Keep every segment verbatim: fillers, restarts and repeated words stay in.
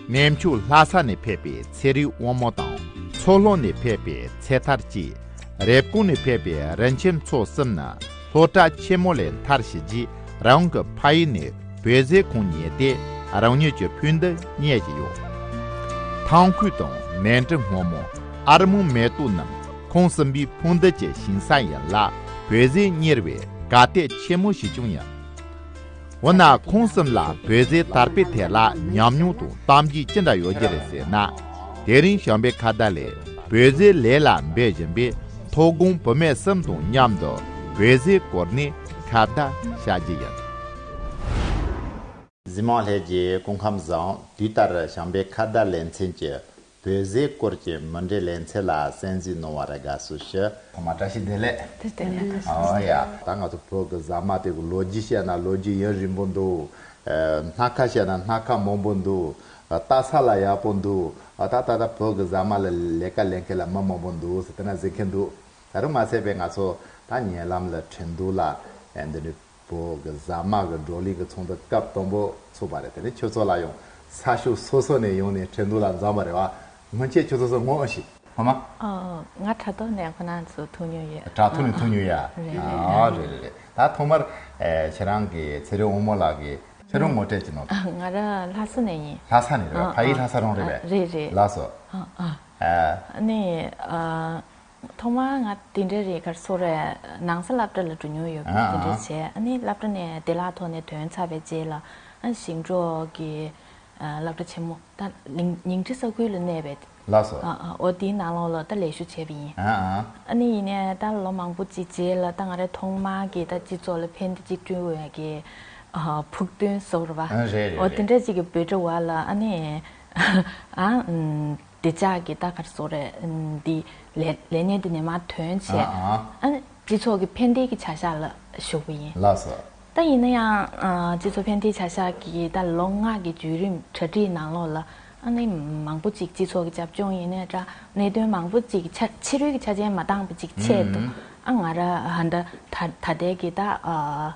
གནས་མཆོག་ལྷ་ས་ནས་ཕེབས་པའི་ཚེ་རིང་དབང་མོ་དང་། མཚོ་ལྷོ་ནས་ཕེབས་པའི་ཚེ་ཐར་བཅས། རེབ་གོང་ནས་ཕེབས་པའི་རིན་ཆེན་མཚོ་གསུམ་ནི་སློབ་གྲྭ་ཆེན་མོ་ལས་མཐར་ཕྱིན་རྗེས། རང་གི་ཕ་ཡུལ་ནས་བོད་ཟས་ཁོང་ཉོས་ཏེ། རང་ཉིད་ཀྱི་ཕུགས་འདུན་བརྙེས་ཀྱི་ཡོད། ཐང་ཁུལ་དང་ནས་འབྲུ་སྔོན་མོ། ཨར་མོང་མེ་ཏོག་རྣམས་ཁོང་གསུམ་པོའི་ཕུགས་འདུན་གྱི་ཞིང་ས་ཡིན་ལ། བོད་ཟས་གཉེར་བའི་དགའ་དད་ཆེན་མོ་ཞིག་ཀྱང་ཡིན། འོ་ན་ཁོང་གསུམ་ལ་བོད་ཟས་དར་སྤེལ་ཐད་ལ་ཉམས་མྱོང་དང་གཏམ་རྒྱུད་ཅི་འདྲ་ཡོད་ཀྱི་རེད་ཟེར་ན། དེ་རིང་བྱམས་པའི་ཁ་བརྡ་ལས་བོད་ཟས་ལས་ལ་འབད་བཞིན་པའི་ཐོག་དགོང་བུད་མེད་གསུམ་དང་མཉམ་དུ་བོད་ཟས་སྐོར་ནས་ཁ་བརྡ་བྱ་རྒྱུ་ཡིན། གཟིགས་མང་ལྷན་རྒྱས་སྐུ་ཁམས་བཟང་། དུས་ལྟར་བྱམས་པའི་ཁ་བརྡ་ལེ་ཚན་གྱི་བོད་ཟས་སྐོར་གྱི་མུ་འབྲེལ་ལེ་ཚན་ལ་གསན་གཟིགས་གནང་བར་དགའ་བསུ་ཞུ། ཐོག་མར་བཀྲ་ཤིས་བདེ་ལེགས། བདེ་ལེགས། ཨོ་ཡ། ད་ང་ཚོ་བོད་ཀྱི་ཟ་མ་དེ་གི་ལོ་རྒྱུས་བཤད་ན་ལོ་རྒྱུས་ཡུན་རིང་པོ་འདུག་ཨ། སྣ་ཁ་བཤད་ན་སྣ་ཁ་མང་པོ་འདུག་ཨ། ལྟ་ས་ལ་ཡག་པོ་འདུག་ཨ། ད་ད་ད་བོད་ཀྱི་ཟ་མ་ལ་ལས་ཀ་ལས་མཁན་ལ་མི་མང་པོ་འདུག་ཟེར་དེ་འདྲ་ཟེར་མཁན་འདུག་ད་རུང་མ་ཚད་པའི་ང་ཚོ་ད་ཉེ་ལམ་ལ་ཁྲིན་ཏུའུ་ལ་ཨ་འདི་འདྲའི་བོད་ཀྱི་ཟ་མ་གི་བགྲོ་གླེང་གི་ཚོགས་འདུ་སྐབས་དང་པོ་ཚུགས་པ་རེད། དེ་ནས་ཁྱོད་ཚོ་ལ་ཡང་ས་ཕྱོགས་སོ་སོ་ནས་ཡོང་ནས་ཁྲིན་ཏུའུ་ལ་འཛོམས་པ་རེད་བ། སྔོན་ཆད་ཁྱོད་ཚོ་ཚོ་ངོ་ཤེས་ཧོ་མ། ཨ། ང་དྲ་ཐོག་ནས་ཁོ་རང་ཚོ་ཐུག་མྱོང་ཡོད། དྲ་ཐོག་ནས་ཐུག་མྱོང་ཡ། རེད། ཨ། རེད་རེད་རེད། ད་ཐོག་མར་ཨེ་ཁྱེད་རང་གི་ཚེ་རིང་དབང་མོ་ལགས་ཀྱིས་ཁྱེད་རང་ངོ་སྤྲོད་ཅིག་གནང་དང་། ང་རང་ལྷ་ས་ནས་ཡིན། ལྷ་ས་ནས་རེད་བ། ཨ། ཕ་ཡུལ་ཨ། ལྷ་ས་རང་རེད་པས། རེད་རེད། ལགས་སོ། ཨ། ཨ། ཨ་ནི་ཨ། ཐོག་མར་ང་དེ་འདྲ་རེད་ག་རེ་ཟེར་དགོས་རེད། ནང་ས་སློབ་གྲྭ་ལ་འགྲོ་མྱོང་ཡོད་པ། ཨ། དེ་འདྲ་བྱས། ཨ་ནི་སློབ་གྲྭ་ནས་བདེ་བླག་ཐོག་ནས་ཐོན་ཚར་བའི་རྗེས་ལ། ཨ། ཞིང་འབྲོག་གི་ཨ། སློབ་གྲྭ་ཆེན་མོ་ད་ཉིང་ཉིང་ཁྲི་ས་ཁུལ་ལ་གནས་པའི། ལགས་སོ། ཨ། ཨ། འོ་དེའི་ནང་ལོགས་ལ་ད་ལས་ཞུགས་བྱས་པ་ཡིན། ཨ། ཨ། ཨ་ནི་ཡིན་ནའི་ད་ལོ་མང་པོ་ཅིག་རྗེས་ལ་ད་ང་རང་ཐོག་མར་གྱི་ད་སྤྱི་ཚོགས་ལ་ཕན་བདེ་གཅིག་སྒྲིལ་འོས་ཀྱི་ཨ། ཕུགས་འདུན་བཟོ་ར་བ། ཨ། རེད་རེད། འོ་དེ་རེད། འདྲ་ཅིག་གི་འབོད་སྒྲ་བ་ལ། ཨ་ནི་ཨ། ཨམ། བདེ་འཇགས་ཀྱི་ད་ག་རེ་ཟེར་དགོས་རེད། ཨམ། འདི་ལས་ལས་གནས་འདི་ནས་མར་ཐོན་བྱས། ཨ། ཨ། ཨ་ནི་སྤྱི་ཚོགས་ཀྱི་ཕན་བདེ་གི་བྱ་གཞག་ལ་ཞུགས་པ་ཡིན། ལགས་སོ། ད་ཡིན་ན་ཡང་ཨ། སྤྱི་ཚོགས་ཕན་བདེའི་བྱ་གཞག་གི་ད་ལོ་ལྔ་གི་བརྒྱུད་རིམ་གྲ་སྒྲིག་ནང་ལོགས་ལ། ཨ་ནི་མང་པོ་ཅིག་སྤྱི་ཚོགས་ཀྱི་རྒྱབ་ལྗོངས་ཡིན་ནའི་འདྲ། གནད་དོན་མང་པོ་ཅིག་ཆ་ཕྱི་རོལ་གྱི་ཆ་རྐྱེན་མ་འདང་པ་ཅིག་ཆེད་དུ། ཨ། ང་རང་ད་ད་ལྟའི་གི་ད་ཨ།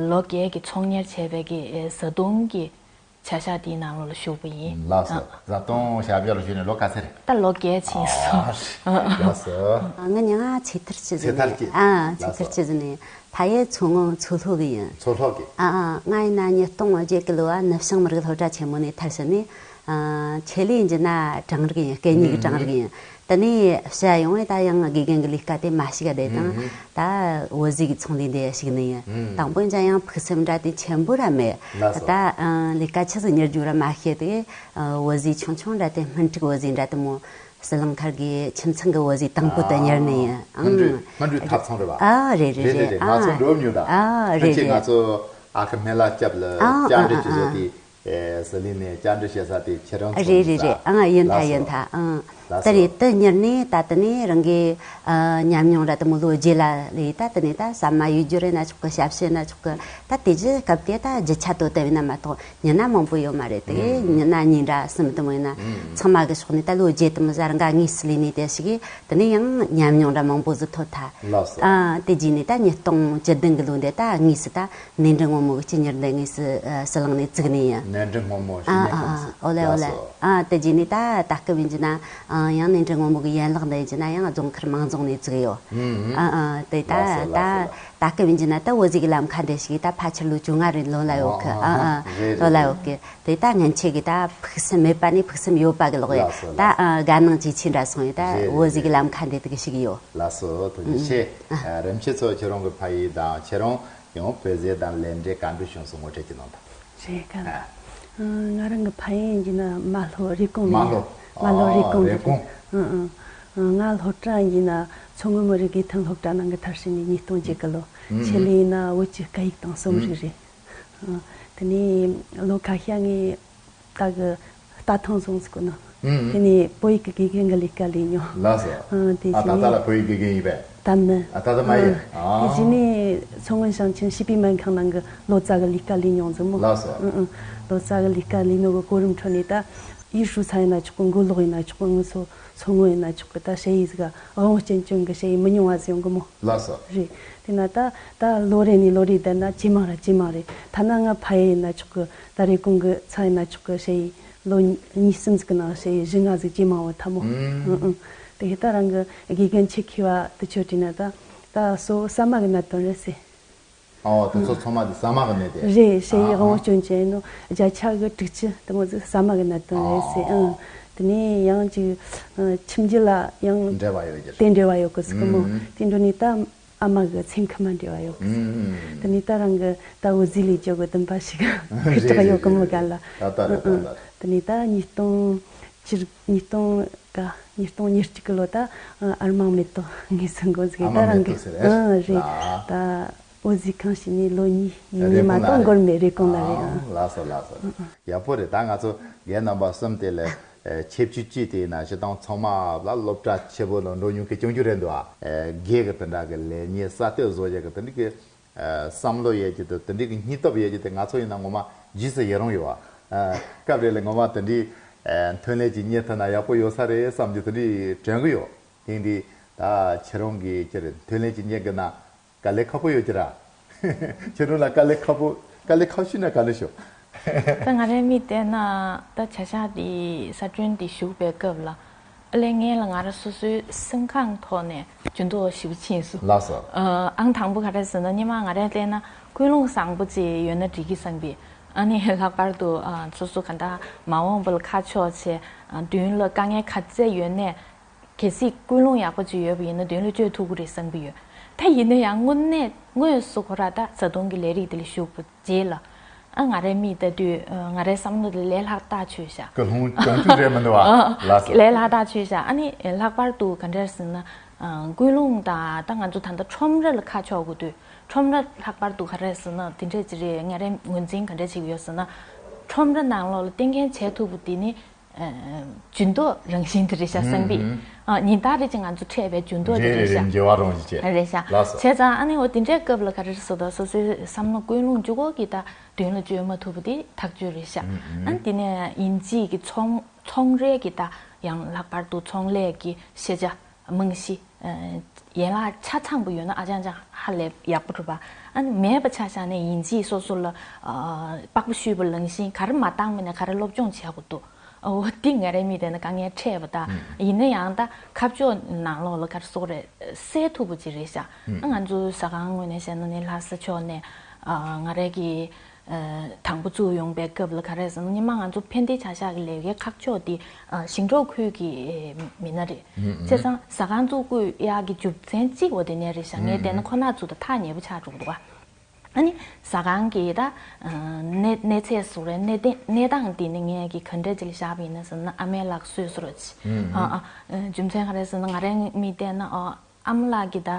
ལོ་བརྒྱད་ཀྱི་ཚོང་གཉེར་བྱས་པའི་གི་བཟའ་བཏུང་གི་བྱ་གཞག་དེའི་ནང་ལོགས་ལ་ཞུགས་པ་ཡིན། ལགས་སོ། ཨ། བཟའ་བཏུང་བྱ་བ་ལ་ཞུགས་ནས་ལོ་ག་ཚོད་རེད། ད་ལོ་བརྒྱད་ཕྱིན་སོང་། ཨ། ལགས་སོ། ང་མིང་ཚེ་ཐར་སྐྱིད་ཟེར་ནས། ཚེ་ཐར་སྐྱིད། ཨ། ཚེ་ལགས་ཐར་སོ། སྐྱིད་ཟེར་ནས། ཕ་ཡུལ་མཚོ་སྔོན་མཚོ་ལྷོ་གི་ཡིན། མཚོ་ལྷོ་གི། ཨ། ཨ། ང་ཡིན་ན་ཉིས་སྟོང་བརྒྱད་གི་ལོ་ཨ་ནུབ་བྱང་མི་རིགས་སློབ་གྲྭ་ཆེན་མོ་ནས་མཐར་ཕྱིན་ནས། ཨ། ཆེད་ལས་ཡིན་རྒྱུ་ན་གྲང་རིགས་ཡིན། སྐད་གཉིས་ཀྱི་གྲང་རིགས་ཡིན། དེ་ནས་བཤད་ཡོང་བས་ད་ཡང་དགེ་རྒན་གྱི་ལས་ཀ་དེ་མ་ཞུགས་བསྡད་དང་། ད་བོད་ཟས་ཀྱི་ཚོང་ལས་འདི་ཞུགས་ནི་ཡིན། དང་པོ་ཡིན་ཙང་ཡང་ཕུགས་བསམ་འདྲ་དེ་ཆེན་པོ་ར་མེད། ལགས་སོ། ད་ཨ། ལས་ཀ་ཆི་ཟིག་གཉེར་རྒྱུ་ར་མ་ཤེས་ཏེ། ཨ། བོད་ཟས་ཆུང་ཆུང་འདྲ་དེ་སྨན་དཀྲུག་བོད་ཟས་འདྲ་དེ་མོ། ཟི་ལིང་མཁར་གྱི་ཁྱིམ་ཚང་གི་བོད་ཟས་དང་པོ་དེ་གཉེར་ནི་ཡིན། ཨ། སྨན་སྒྲུབ་སྨན་སྒྲུབ་ཐབ་ཚང་རེད་པ། ཨ། རེད་རེད་རེད་རེད། རེད། ང་ཚོ་ཨ། འགྲོ་མྱོང་ད། ཨ། རེད་སྔོན་ཆད་རེད། ང་ཚོ་ཨ་ཁུ་སྨན་བླ་སྐྱབས་ལ་ཨ། བཅར་འདྲི་ཨ། བྱེད་ཨ། བཟོ་དེ། ཨེ། ཟི་ལིང་ནས་བཅར་འདྲི་བྱེད་ས་དེ་ཁྱེད་རང་ཚོ་རེད་རེད་རེད། ཨང་། ཡིན་ད་ཡིན་ད། ཨང་། ལགས་སོ། ད་རེད། དེ་གཉེར་ནས་ད་དེ་ནས་རང་གི་ཨ། ཉམས་མྱོང་ར་དེ་མོ་ལོ་རྗེས་ལ་ལས། ད་དེ་ནས་ད་ཟ་མ་གཡོ་སྒྱུ་རེད་ན་ཆོག་གི། ཞབས་ཕྱི་ན་ཆོག་གི། ད་དེ་རྗེས་སྐབས་དེ་ད་རྒྱུ་ཆ་དོ་དེ་བས་ན་མ་གཏོགས་མྱི་སྣ་མང་པོ་ཡོད་མ་རེད། དེ་མྱི་སྣ་གཉིས་འདྲ་གསུམ་དེ་མོ་ཡིན་ན། ཚང་མ་གི་ཕྱོགས་ནས་ད་ལོ་རྗེས་དེ་མོ་ཟ་རང་ག་དངོས་སུ་ལས་ནས་དེ་ཞིག་གིས་དེ་ནས་ཡང་ཉམས་མྱོང་ར་མང་པོ་ཟིག་ཐོབ་ཐལ། ལགས་སོ། ཨ། དེ་རྗེས་ནས་ད་ཉིས་སྟོང་བཅུ་བདུན་གི་ལོ་འདི་ད་དངོས་སུ་ད། ནས་འབྲུ་སྔོན་མོ་གི་སྤྱི་གཉེར་འདི་དངོས་སུ་ཨ། ཟི་ལིང་ནས་བཙུགས་ནི་ཡིན། ནས་འབྲུ་སྔོན་མོ་སྤྱི་གཉེར་ཁང་ཟེར། ཨ། ཨ། ཨོ་ལེ་ཨོ་ལེ། ལགས་སོ། ཨ། དེ་རྗེས་ནས་ད་ད་སྐབས་ཡིན་རྒྱུ་ན་ཨ། ཡང་ནས་འབྲུ་སྔོན་མོ་གི་ཡན་ལག་འདི་ཡིན་རྒྱུ་ན་ཡང་རྫོང་མཁར་མང་རྫོང་ནས་བཙུགས་ཡོད། ཨ། ཨ། དེ་ད་ལགས་སོ། ད་ལགས་སོ། ད་སྐབས་ཡིན་རྒྱུ་ན་ད་བོད་ཟས་ཀྱི་ལམ་ཁ་འདི་ཞིག་ད་ཕལ་ཆེར་ལོ་བཅོ་ལྔ་རེ་ལོན་ལ་ཡོད་གི། ཨ། ཨ། ཨ། རེད་ལོན་ལ་རེད་ཡོད་གི། རེད། དེ་ད་སྔོན་ཆད་ཀྱི་ད་ཕུགས་བསམ་མེད་པ་ནས་ཕུགས་བསམ་ཡོད་པ་གི་ལོག་ཡོད། ལགས་སོ། ད་ལགས་སོ། ཨ། དགའ་སྣང་ཇེ་ཆེ་འདྲ་སོང་ཡོད། ད་རེད་རེད། བོད་ཟས་ཀྱི་ལམ་ཁ་འདི་དེ་གི་ཞིག་ཡོད། ལགས་སོ། ཐུགས་རྗེ་ཆེ། ཨ། རིམ་བྱེད་ཚོ་ཁྱེད་རང་གི་ཕ་ཡུལ་དང་ཁྱེད་རང་ཡང་བོད་ཟས་དང་ལས་འབྲེལ་ག་འདྲ་བྱུང་སོང་ངོ་སྤྲོད་ཅིག་གནང་དང་། རེད་ག་ཨ། ང་རང་གི་ཕ་ཡུལ་ཡིན་རྒྱུ་ན་རྨ་ལྷོ་རེབ་གོང་ནས། རྨ་ལྷོ། རྨ་ལྷོ་རེབ་གོང་ཨ། རེབ་གོང་། ཨ། ཨ། ང་སློབ་གྲྭ་ཡིན་རྒྱུ་ན་མཚོ་སྔོན་མི་རིགས་དགེ་ཐོན་སློབ་གྲྭ་ནང་གི་མཐར་ཕྱིན་ནས་ཉིས་སྟོང་བརྒྱད་གི་ལོ། ཆེད་ལས་ཡིན་ན་བོད་ཀྱི་སྐད་ཡིག་དང་རྩོམ་རིག་རེད། ཨ། དེ་ནས་ལོ་ཁ་ཤས་ངས་ད་གི་རྟ་ཐང་རྫོང་ཟེར་གོ་ནོ། ཨུ། དེ་ནས་བོད་ཡིག་གི་དགེ་རྒན་གྱི་ལས་ཀ་ལས་མྱོང་། ལགས་སོ། ཨ། དེ་ཨ། ད་ལྟ་ལ་བོད་ཡིག་དགེ་རྒན་ཡིན་པས། ད་མིན། ཨ། ད་ལྟ་མ་ཡིན། ཨ། དེ་རྗེས་ནས་མཚོ་སྔོན་ཞིང་ཆེན་བྱིས་པའི་སྨན་ཁང་ནང་གི་ལོ་ཙཱ་གི་ལས་ཀ་ལས་མྱོང་ཟིག་མོ། ལགས་སོ། ཨུ། ཨུ། ལོ་ཙཱ་གི་ལས་ཀ་ལས་ནོ་གི་གོ་རིམ་ཁྲོད་ནས་ད་ཡུས་ཧྲུའུ་ཚང་ཡིན་ན་ཆོག་གི། མགོ་ལོག་ཡིན་ན་ཆོག་གི། ངུ་ཚོ་མཚོ་སྔོན་ཡིན་ན་ཆོག་གི། ད་ཞ་ཡི་ཟིག་ག་དབང་པོ་སྐྱོན་སྐྱོན་གི་ཞ་ཡི་མི་ཉུང་བ་ཟིག་ཡོང་གི་མོ། ལགས་སོ། རེད། དེ་ན་ད་ད་ལོ་རེ་ནས་ལོ་རེ་བསྡད་ན་ཇེ་མང་ར་ཇེ་མང་རེད། ཐ་ན་ང་ཕ་ཡུལ་ཡིན་ན་ཆོག་གི། ད་རེབ་གོང་གི་ཚང་ཡིན་ན་ཆོག་གི། ཞ་ཡི་ ལོ་གཉིས་གསུམ་ཟིག་གི་ནང་བྱས་བཞི་ལྔ་ཟིག་ཇེ་མང་བོ་ཐལ་མོ། ཨུམ། ཨུ་ཨུ། དེ་ད་རང་གི་དགེ་རྒན་ཆེད་མཁས་པ་དེ་ཚོ་དྲིས་ན་ད་ད་གཙོ་བོ་ཟ་མ་གི་གནད་དོན་རེད་ཟེར། ཨོ། དེ་ཚོ་ཚང་མ་དེ་ཟ་མ་གི་ནད་དེ་རེད། ཨ་ཟེར་ཡི་ཨ། དབང་སྐྱོན་ཅན་ནོ། བརྒྱ་ཆ་གི་དྲུག་ཅུ་དེ་མོ་ཟིག་ཟ་མ་གི་གནད་དོན་རེད་ཟེར། ཨ། ཨང་། དེ་ནས་ཡང་ཅིག་ཨ། ཁྱིམ་རྒྱུད་ལ་ཡང་འབྲེལ་བ་ཡོད་ཀྱི་རེད། དེ་འབྲེལ་བ་ཡོད་ཀྱི་ཟིག་གི་མོ། ཨུམ། དེ་འགྲོ་ནས་ད་ཨ་མ་གི་སེམས་ཁམས་མ་འབྲེལ་བ་ཡོད་ཀྱི་ཟིག་ཨུམ། དེ་ནས་ད་རང་གི་ད་འོ་ཟི་ལས་ཅོ་གི་དུམ་པ་ཞིག་གི་རེད་སྐྲག་ཡོད་ཀྱི་མོ། རེད་ག་ལ། ད་ད་རེད། ད་ཨ་ད། དེ་ནས་ད་ཉིས་སྟོང་བཅུ། ཉིས་སྟོང་ག་ཉིས་སྟོང་ཉེར་གཅིག་གི་ལོ་ད་ཨ་མ་མེ་ཏོག་ངེས་སུ་འགོ་ཟིག་ཨ་མ་ད་རང་མེ་གི་ཏོག་ཟེར། ཨ་རེད། ལ། ད་འོ་ཟི་གང་ཞིག་ནས་ལོ་གཉིས་ཡིན་ནི་མ་གཏོགས་འགོར་མེད་རེད། གོང་ལ་རེད། ཨང་། ལགས་སོ་ལགས་སོ། ཡག་པོ་རེད། ད་ང་ཚོ་རྒན་རྣམ་པ་གསུམ་དེ་ལས་ཨེ་ཆེ་བཅུ་བཅུ་དེ་ཡིན་ན་སྤྱིར་བཏང་ཚང་མ་ལ་སློབ་གྲྭ་ཆེ་པོ་ལ་འགྲོ་མྱོང་མཁན་རྐྱང་རྐྱང་རེད་འདུག་ཨ། ཨེ་དགེ་གི་དེ་འདྲ་གི་ལས་གཉེར་གསར་གཏོད་བཟོ་ཡས་གི་དེ་འདྲ་གི་ཨེ་བསམ་བློ་ཡས་ཀྱི་དེ་དེ་འདྲ་གི་སྙིང་སྟོབས་ཡས་ཀྱི་དེ་ང་ཚོ་ཡིན་ན་ངོ་མ་རྗེས་སུ་ཡི་རང་ཡོད་ཨ། ཨེ་སྐབས་རེ་ལ་ངོ་མ་དེ་འདྲའི་ཨེ་ཐོན་ལས་ཅིག་རྙེད་ཐུབ་ན་ཡག་པོ་ཡོད་ས་རེད་བསམ་གྱི་དེ་འདྲའི་དྲན་གི་ཡོད། དེང་དུས་ད་ཁྱེད་རང་གིས་ཅི་རེད་ཐོན་ལས་ཅིག་རྙེད་དགོས་ན་དཀའ་ལས་ཁག་པོ་ཡོད་ཀྱི་ར། ཁྱེད་རང་ལ་དཀའ་ལས་ཁག་པོ་དཀའ་ལས་ཁག་ཤོས་ན་ག་རེ་ཤོག་ད་ང་རའི་མིག་བལྟས་ན་ད་བྱ་གཞག་འདི་གསར་སྐྲུན་འདི་ཞུགས་པའི་སྐབས་ལ་ཨ་ལས་ངན་ལ་ང་ར་སོ་སོའི་སེམས་ཁམས་ཐོག་ནས་འགྱུར་ལྡོག་ཞེ་པོ་ཕྱིན་སོང་། ལགས་སོ། ཨང་དང་པོ་ག་རེ་ཟེར་ན་སྔོན་མ་ང་རས་བལྟས་ན་ཀུན་སློང་བཟང་པོ་ཅིག་ཡོད་ན་འགྲིག་གི་བསམ་པའི། ཨ་ནི་ལྷག་པར་དུ་ཨ་སོ་སོ་ག་འདྲ་མ་འོངས་པ་ལ་ཁ་ཕྱོགས་བྱས་ཨ་མདུན་ལ་དཀའ་ངལ་ག་ཚད་ཡོད་ནའི། གལ་སྲིད་ཀུན་སློང་ཡག་པོ་ཅིག་ཡོད་པ་ཡིན་ན་མདུན་ལ་བསྐྱོད་ཐུབ་ཀྱི་རེད་བསམ་གྱི་ཡོད། ད་ཡིན་ན་ཡང་དངོས་གནས་དངོས་སུ་ཁོ་ར་ད་བཟའ་བཏུང་གི་ལས་རིགས་དེ་ལ་ཞུགས་པའི་རྗེས་ལ། ཨ་ང་རའི་མིག་ལྟ་དུས་ཨ་ང་རའི་བསམ་བློ་དེ་ལས་སླ་ཏག་ཆོད་ཤག་ཀུན་སློང་བྱང་ཆུབ་རེད་མི་འདུག་བ། ལགས་སོ། ལས་སླ་ཏག་ཆོད་ཤག་ཨ་ནི་ལྷག་པར་དུ་ག་འདྲ་ཟེར་ན། ཨ་ཀུན་སློང་དང་ད་ང་ཚོ་ད་ལྟ་ཁྲོམ་ར་ལ་ཁ་ཕྱོགས་དགོས་དུས་ཁྲོམ་ར་ལྷག་པར་དུ་ག་རེ་ཟེར་ན་དེ་འདྲས་ཅིག་རེད། ང་རའི་ངོས་འཛིན་ག་འདྲས་བྱེད་ཀྱི་ཡོད་ཟེར་ན། ཁྲོམ་ར་ནང་ལོགས་ལ་བསྟེན་མཁན་བྱེད་ཐུབ་པ་དེ་ནི། ཨ་འགྱུར་ལྡོག་རང་བཞིན་དེ་རེད་ཤག་བསམ་པས། ཨ་ཉིན་ལྟར་རེ་ཅིག་ང་ཚོ་འཕྲད་པའི་འགྱུར་ལྡོག་དེ་རེད་ཤག་འགྱུར་བ་རང་བཞིན་བྱས། རེད་ཤག་ལགས་སོ། བྱས་ཙང་ཨ་ནི་འོ་དེ་འདྲའི་སྐབས་ལ་ག་རེ་རེད་ཟེར་ད་སོ་སོའི་བསམ་བློ་ཀུན་སློང་འཇུག་སྒོ་གི་ད་མདུན་ལ་བསྐྱོད་མ་ཐུབ་པ་དེ་ཐག་ཆོད་རེད་ཤག་ཨ་ནི་དེ་ནས་ཡིན་གཅིག་གི་ཚོང་ཚོང་རའི་གི་ད་ཡང་ལྷག་པར་དུ་ཚོང་ལས་ཀྱི་ཤེས་བྱ་རྨང་གཞི། ཡན་ལག་ཆ་ཚང་པོ་ཡོད་ན་ཨ་ཅང་ཅང་ཧ་ལས་ཡག་པོ་འགྲུབ་པ། ཨ་ནི་མེད་པ་ཆ་བཞག་ནས་ཡིན་གཅིག་སོ་སོ་ལ་ཨ་པགས་པ་བཤུས་པ་ནང་བཞིན་ག་རེ་མ་བཏང་མིན་ན་ག་རེ་སློབ་སྦྱོང་བྱེད་དགོས་འདུག་འོ་འདི་ང་རའི་མིག་དེ་ན་དཀའ་ངལ་འཕྲད་པ་དང་ཡིན་ན་ཡང་ད་ཁ་ཕྱོགས་ནང་ལོགས་ལ་ག་རེ་ཟེར་དགོས་རེད། སེལ་ཐུབ་པ་ཅིག་རེད་ཤག་ཨ་ང་ཚོ་ཟ་ཁང་ངོས་ནས་བཤད་ན་ནི་ལྷ་ས་ཕྱོགས་ནས་ཨ་ང་རའི་གི་ཨ་དང་པོ་བཙུགས་ཡོང་པའི་སྐབས་ལ་ག་རེ་ཟེར་ན་སྔོན་མ་ང་ཚོ་ཕན་བདེ་བྱ་གཞག་གི་ལས་ཀའི་ཁ་ཕྱོགས་དེ་ཨ་ཞིང་འབྲོག་ཁུལ་གྱི་མི་སྣ་རེད། བྱས་ཙང་ཟ་ཁང་བཙུགས་དགོས་ཡག་གི་རྒྱུ་མཚན་གཅིག་འོ་དེ་ནས་རེད་ཤག་ངས་བལྟས་ན་ཁོ་ན་ཚོ་དང་ཐག་ཉེ་པོ་ཆགས་འགྲོ་གི་འདུག་ག་ཨ་ནི་ཟ་ཁང་གི་ད་ཨ་གནས་གནས་ཚད་བཟོ་རའི་གནས་སྟངས་གནས་སྟངས་དེ་ནི་ངས་ཀྱི་ག་འདྲས་ཅིག་ལ་བཞག་པ་ཡིན་ན་ཟེར་ན་ཨ་མའི་ལག་གསོས་བཟོ་ར་ཅིག་ཨ་ཨ་རྒྱུ་མཚན་ག་རེ་ཟེར་ན་ང་རའི་མིག་བལྟས་ན་ཨ། ཨ་མ་ལགས་ཀྱིས་ད་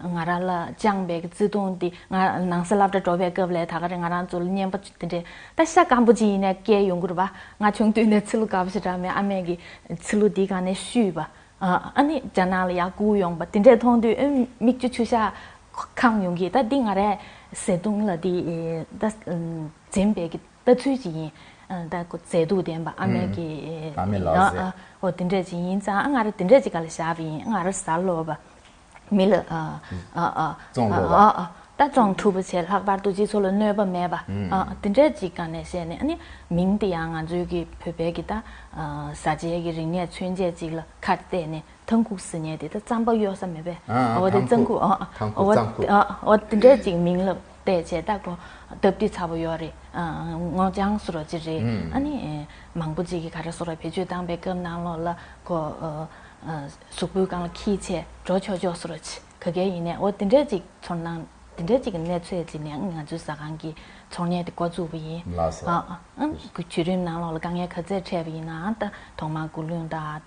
ང་རང་ལ་བཅངས་པའི་བརྩེ་དུང་འདི་ང་ནང་སེམས་སློབ་གྲྭ་འགྲོ་བའི་སྐབས་ལ་ད་ག་རེ་ང་རང་ཚོ་ལ་རྔན་པ་དེ་འདྲས་ད་ཤ་སྐམ་པོ་ཅིག་ཡིན་ནའི་སྐྱེལ་ཡོང་གི་རེད་པ། ང་ཆུང་དུས་ནས་ཚི་ལུ་དགའ་པོ་ཞེ་དྲག་མེད། ཨ་མས་ཀྱིས་ཚི་ལུ་འདི་སྒང་ནས་བཤུས་པ། ཨ་ནི་རྒྱ་ནག་ལ་ཡར་རྒུད་ཡོང་པ་དེ་འདྲས་མཐོང་དུས་ཨེ་མིག་ཆུ་ཆུ་ཤག་ཁེངས་ཡོང་གི། ད་འདི་ང་རའི་བརྩེ་དུང་ལ་འདི་ད་འཛེམ་པའི་གི་ལྟ་ཚུལ་ཅིག་ཡིན། ཨ་ད་ཁོ་མཛེས་སྡུག་ལྡན་པ་ཨ་མའི་ཨུམ། གི་ཨ་མའི་ལག་ཨ་རྩལ། ཨ་འོ་དེ་འདྲས་ཅིག་ཡིན་ཙང་ཨ་ང་ར་དེ་འདྲས་ཅིག་སྒང་ལ་བཞག་པ་ཡིན། ཨ་ང་ར་ཟ་སླ་པ། མི་ལ་ཨ་ཨ་ཨ་བཙོང་སླ་པ། ཨ་ཨ་ད་བཙོང་ཐུབ་པ་བྱས། ལྷག་པར་དུ་སྤྱི་ཚོགས་ལ་གནོད་པ་མེད་པ། ཨུམ། ཨ་དེ་འདྲས་ཅིག་སྒང་ནས་བཤད་ནས་ཨ་ནི་མིང་དེ་ཡང་ང་ཚོའི་གི་བོད་པའི་གི་ད་ཨ་བཟའ་བཅའི་གི་རིག་གནས་མཚོན་བྱེད་ཅིག་ལ་ཁ་གཏད་ནས། ཐང་ཁུག་ཟེར་མཁན་དེ་ད་རྩམ་པ་གཡོག་ས་མེད་པས། ཨ་ཨ་འོ་དེ་ཐང་རྩམ་ཁུག་ཁུག་ཨ་ཨ་ཐང་ཁུག་འོ་རྩམ་ཁུག་ཨ་འོ་དེ་འདྲས་ཅིག་མིང་ལ་བལྟས་བྱས་ད་ཁོ་སྟབས་བདེ་ཚ་པོ་ཡོད་རེད། ཨ་སྔོ་ལྗང་བཟོ་འདྲ་ཅིག་རེད། ཨ་ནི་མང་པོ་ཅིག་གིས་ག་རེ་བཟོ་འདྲ་བེད་སྤྱོད་བཏང་པའི་སྐབས་ནང་ལོགས་ལ་ཁོ་ཨ་ཨ་གཟུགས་པོའི་སྒང་ལ་འཁྱིལ་བྱས་འགྲོ་ཆོག་ཆོག་བཟོ་འདྲ་ཅིག་ག་གེ་ཡིན་ནའི་འོ་དེ་འདྲས་ཅིག་ཚོར་སྣང་དེ་འདྲས་ཅིག་གི་གནས་ཚུལ་ཅིག་ནས་ང་ཚོའི་ཟ་ཁང་གི་ཚོང་གཉེར་དེ་འགོ་བཙུགས་པ་ཡིན། ལགས་སོ། ཨ་ཨ་ཨ་བརྒྱུད་རིམ་ནང་ལོགས་ལ་དཀའ་ངལ་ག་ཚད་འཕྲད་པ་ཡིན་ནའང་ད་ཐོག་མར་མགོ་རློན་དང་།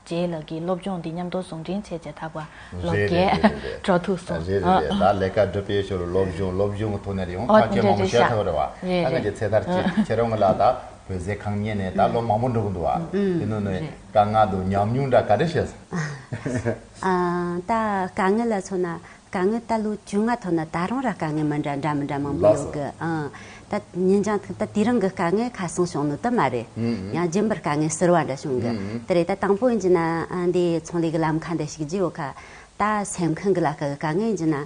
རྗེས་ལ་གི་སློབ་སྦྱོང་འདི་མཉམ་དུ་ཟུང་འབྲེལ་བྱས་བྱས་ད་བར་ལོ་རེད་རེད་བརྒྱད་རེད་རེད། འགྲོ་ཐུབ་སོང་། རེད་རེད་རེད། ཨ་ད་ལས་ཀ་སྒྲུབ་པའི་ཞོར་སློབ་སྦྱོང་སློབ་སྦྱོང་གི་ཐོག་ནས་ཡང་ཨོ་ཐག་གཅོད་དེ་མང་པོ་འདྲ་བྱས་རེད་ཤག་ཐུབ་རེད་བ། རེད་ད་ང་རེད། ཚེ་ཐར་ཅིག་ཁྱེད་རང་གི་ལ་ད་བོད་ཟས་ཁང་གཉེར་ནས་ད་ལོ་མང་པོ་འགྲོ་གི་འདུག་བ། ཨུམ་དེ་ནང་ནས་རེད། དཀའ་ངལ་དང་ཉམས་མྱོང་འདྲ་ག་རེ་བཤད་སོང་། ཨ་ད་དཀའ་ངལ་ལ་མཚོན་ན། དཀའ་ངལ་ད་ལོ་བཅོ་ལྔ་ཐོན་ན་ད་རུང་ར་དཀའ་ངལ་མི་འདྲ་འདྲ་མི་འདྲ་མང་པོ་ལགས་ཡོད་སོ། གི། ཨང་། ད་ཉིན་རྐྱང་ད་དེ་རིང་གི་དཀའ་ངལ་ཁ་སང་བྱུང་ནི་དེ་མ་རེད། ཨང་། ཡང་རྒྱུན་པར་དཀའ་ངལ་ཟུར་བ་འདྲ་བྱུང་གི། ཨང་། དེ་རེད། ད་དང་པོ་ཡིན་གྱི་ན་ཨ་འདི་ཚོང་ལས་ཀྱི་ལམ་ཁ་འདི་ཞུགས་རྒྱུ་ཡོད་ཁ། ད་སེམས་ཁམས་ཀྱི་ལ་ཁ་གི་དཀའ་ངལ་ཡིན་གྱི་ན།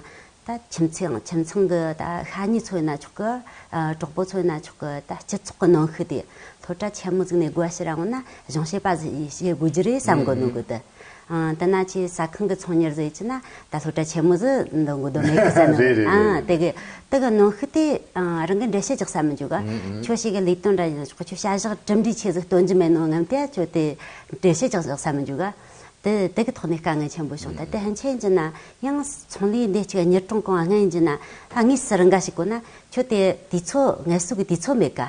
ད་ཁྱིམ་ཚང་ཁྱིམ་ཚང་གི་ད་ཤ་ཉེ་ཚོ་ཡིན་ན་ཆོག་གི། ཨ་གྲོགས་པོ་ཚོ་ཡིན་ན་ཆོག་གི། ད་སྤྱི་ཚོགས་ཀྱི་གནོན་ཤུགས་དེ་སློབ་གྲྭ་ཆེན་མོ་ཟིག་ནས་དགོས་ཕྱིར་འོང་ན་གཞུང་བྱེད་པ་ཟིག་ཡིས་བྱེད་དགོས་རྒྱུ་རེད་བསམ་གོ་ནོ་གི་དེ། ཨ་དེ་ན་ཆེ་ས་ཁང་གི་ཚོང་གཉེར་ཟིག་ཡིན་ན་ད་སློབ་གྲྭ་ཆེན་མོ་ཟིག་འདོན་དགོས་དོན་མེད་གི་བསམ་ནོ། རེད་རེད་ཨ་རེད། དེ་གི་དེ་གི་གནོན་ཤུགས་དེ་ཨ་རང་གི་འགྲེལ་བཤད་རྒྱག་ས་མི་འཇུག་ག་ཨང་ཨང་། ཁྱོད་ཞིག་གི་ལས་དོན་འདྲ་ཡིན་ཆོག་ཁྱོད་བྱ་གཞག་གྲུབ་འབྲས་ཆེ་ཟིག་སྟོན་རྒྱུ་མེད་ནོ་ངམ་དེ་ཁྱོད་དེ་འགྲེལ་བཤད་རྒྱག་རྒྱག་ས་མི་འཇུག་ག་དེ་དེ་གི་ཐོག་ནས་དཀའ་ངལ་ཆེན་པོ་བྱུང་། ད་དེ་ཧན་ཆེན་གྱི་ན་ཡང་ཚོང་ལས་འདི་གཅིག་གཉེར་སྐྱོང་གང་ལྔ་ཡིན་གྱི་ན་ད་དངོས་སུ་རང་འགའ་ཞིག་གོ་ན་ཁྱོད་དེ་དུས་ཚོད་ངལ་གསོ་གི་དུས་ཚོད་མེད་ཀ་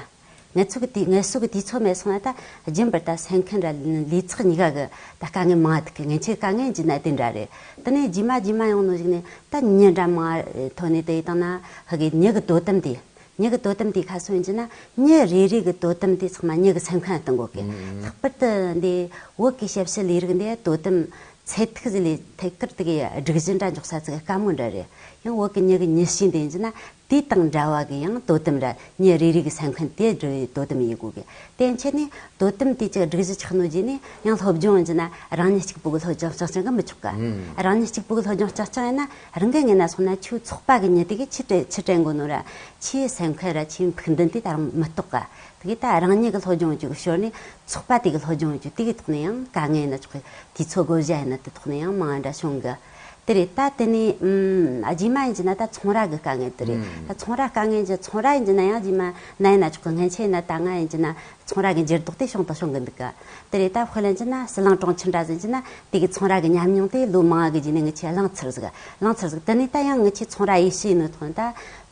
ངལ་གསོ་གི་དུས་ངལ་གསོ་གི་དུས་ཚོད་མེད་སོང་ན་ད་རྒྱུན་པར་ད་སེམས་ཁམས་ར་ལུས་ཚགས་གཉིས་ཀ་གི་ད་དཀའ་ངལ་མང་ཐུག་གི་ངན་ཆེ་དཀའ་ངལ་ཡིན་གྱི་ན་དེ་འདྲ་རེད། དེ་ནས་རྗེས་མ་རྗེས་མ་ཡོང་ནོ་ཞིག་ནས་ད་མྱི་འདྲ་མང་ཐོན་ནས་དེ་ཡི་དང་ན་ཧ་གི་མྱི་གི་དོ་དམ་དེ། མྱི་གི་དོ་དམ་དེ་ཁ་སོ་ཡིན་གྱི་ན་མྱི་རེ་རེ་གི་དོ་དམ་དེ་ཚང་མ་མྱི་གི་སེམས་ཁམས་གཏོང་དགོས་གི། ལྷག་པར་དུ་འདི་བོད་ཀྱི་ཞབས་ཞུ་ལས་རིགས་འདི་དོ་དམ་ཚད་ཐིག་ཟིག་ལས་ཐད་ཀར་དེ་གི་སྒྲིག་གཞི་འདྲ་འཇོག་ས་ཚིག་དཀའ་མོ་འདྲ་རེད། ཡང་བོད་ཀྱི་མྱི་གི་མྱི་གཤིས་འདི་ཡིན་གྱི་ན་དེ་དང་འདྲ་བ་གི་ཡང་དོ་དམ་ར་མྱི་རེ་རེ་གི་སེམས་ཁམས་དེ་འགྲོ་བའི་དོ་དམ་ཡེད་དགོས་གི། དེ་ཡན་ཆད་ནས་དོ་དམ་དེ་ཅིག་སྒྲིག་གཞི་ཆགས་ནོ་རྗེས་ནས་ཡང་སློབ་སྦྱོང་ཡིན་གྱི་ན་རང་ཉིད་གཅིག་པུ་གི་སློབ་སྦྱོང་རྐྱང་རྐྱང་གི་མི་ཆོག་ག་ཨང་། རང་ཉིད་གཅིག་པུ་གི་སློབ་སྦྱོང་རྐྱང་རྐྱང་ཡིན་ན་རང་གི་ངོས་ན་སོང་ན་ཁྱོའི་ཚོགས་པ་གི་མྱི་དེ་གི་ཆི་དྲན་ཆི་དྲན་དགོས་ནོ་ར་ཁྱིའི་སེམས་ཁམས་ར་ཁྱིའི་ཕུགས་འདུན་དེ་ད་རུང་མི་རྟོགས་ག་དེ་གི་ད་རང་ཉིད་གི་སློབ་སྦྱོང་བྱེད་རྒྱུ་གི་ཞོར་ནས་ཚོགས་པ་དེ་གི་སློབ་སྦྱོང་བྱེད་རྒྱུ་དེ་གི་ཐོག་ནས་ཡང་དཀའ་ངལ་ཡིན་ན་ཆོག་གི། དུས་ཚོད་བགོ་བཤའ་ཡིན་ན་དེ་ཐོག་ནས་ཡང་མང་འདྲ་བྱུང་གི། དེ་རེད། ད་དེ་ནས་ཨུམ་རྗེས་མ་ཡིན་གྱི་ན་ད་ཚོང་ར་གི་དཀའ་ངལ་དེ་རེད། ཨུམ། ད་ཚོང་ར་དཀའ་ངལ་གྱི་ཚོང་ར་ཡིན་གྱི་ན་ཡང་རྗེས་མ་ན་ཡིན་ན་ཆོག་གི། སྔན་ཆད་ཡིན་ན་ད་ང་ཡིན་གྱི་ན་ཚོང་ར་གི་འགྱུར་ལྡོག་དེ་བྱུང་དང་བྱུང་གི་འདུག་ག་དེ་རེད། ད་དཔེ་ལེན་གྱི་ན་ཟི་ལིང་གྲོང་ཁྱེར་འདྲ་ཟིག་ཡིན་གྱི་ན་དེ་གི་ཚོང་ར་གི་ཉམས་མྱོང་དེ་ལོ་མང་གི་རྗེས་ནས་ངི་ཆེ་བླངས་ཚར་ཟིག་བླངས་ཚར་ཟིག་དེ་ནས་ད་ཡང་ངི་ཆེ་ཚོང་ར་ཡེ་ཤེས་ནོ་ཐོན་ད།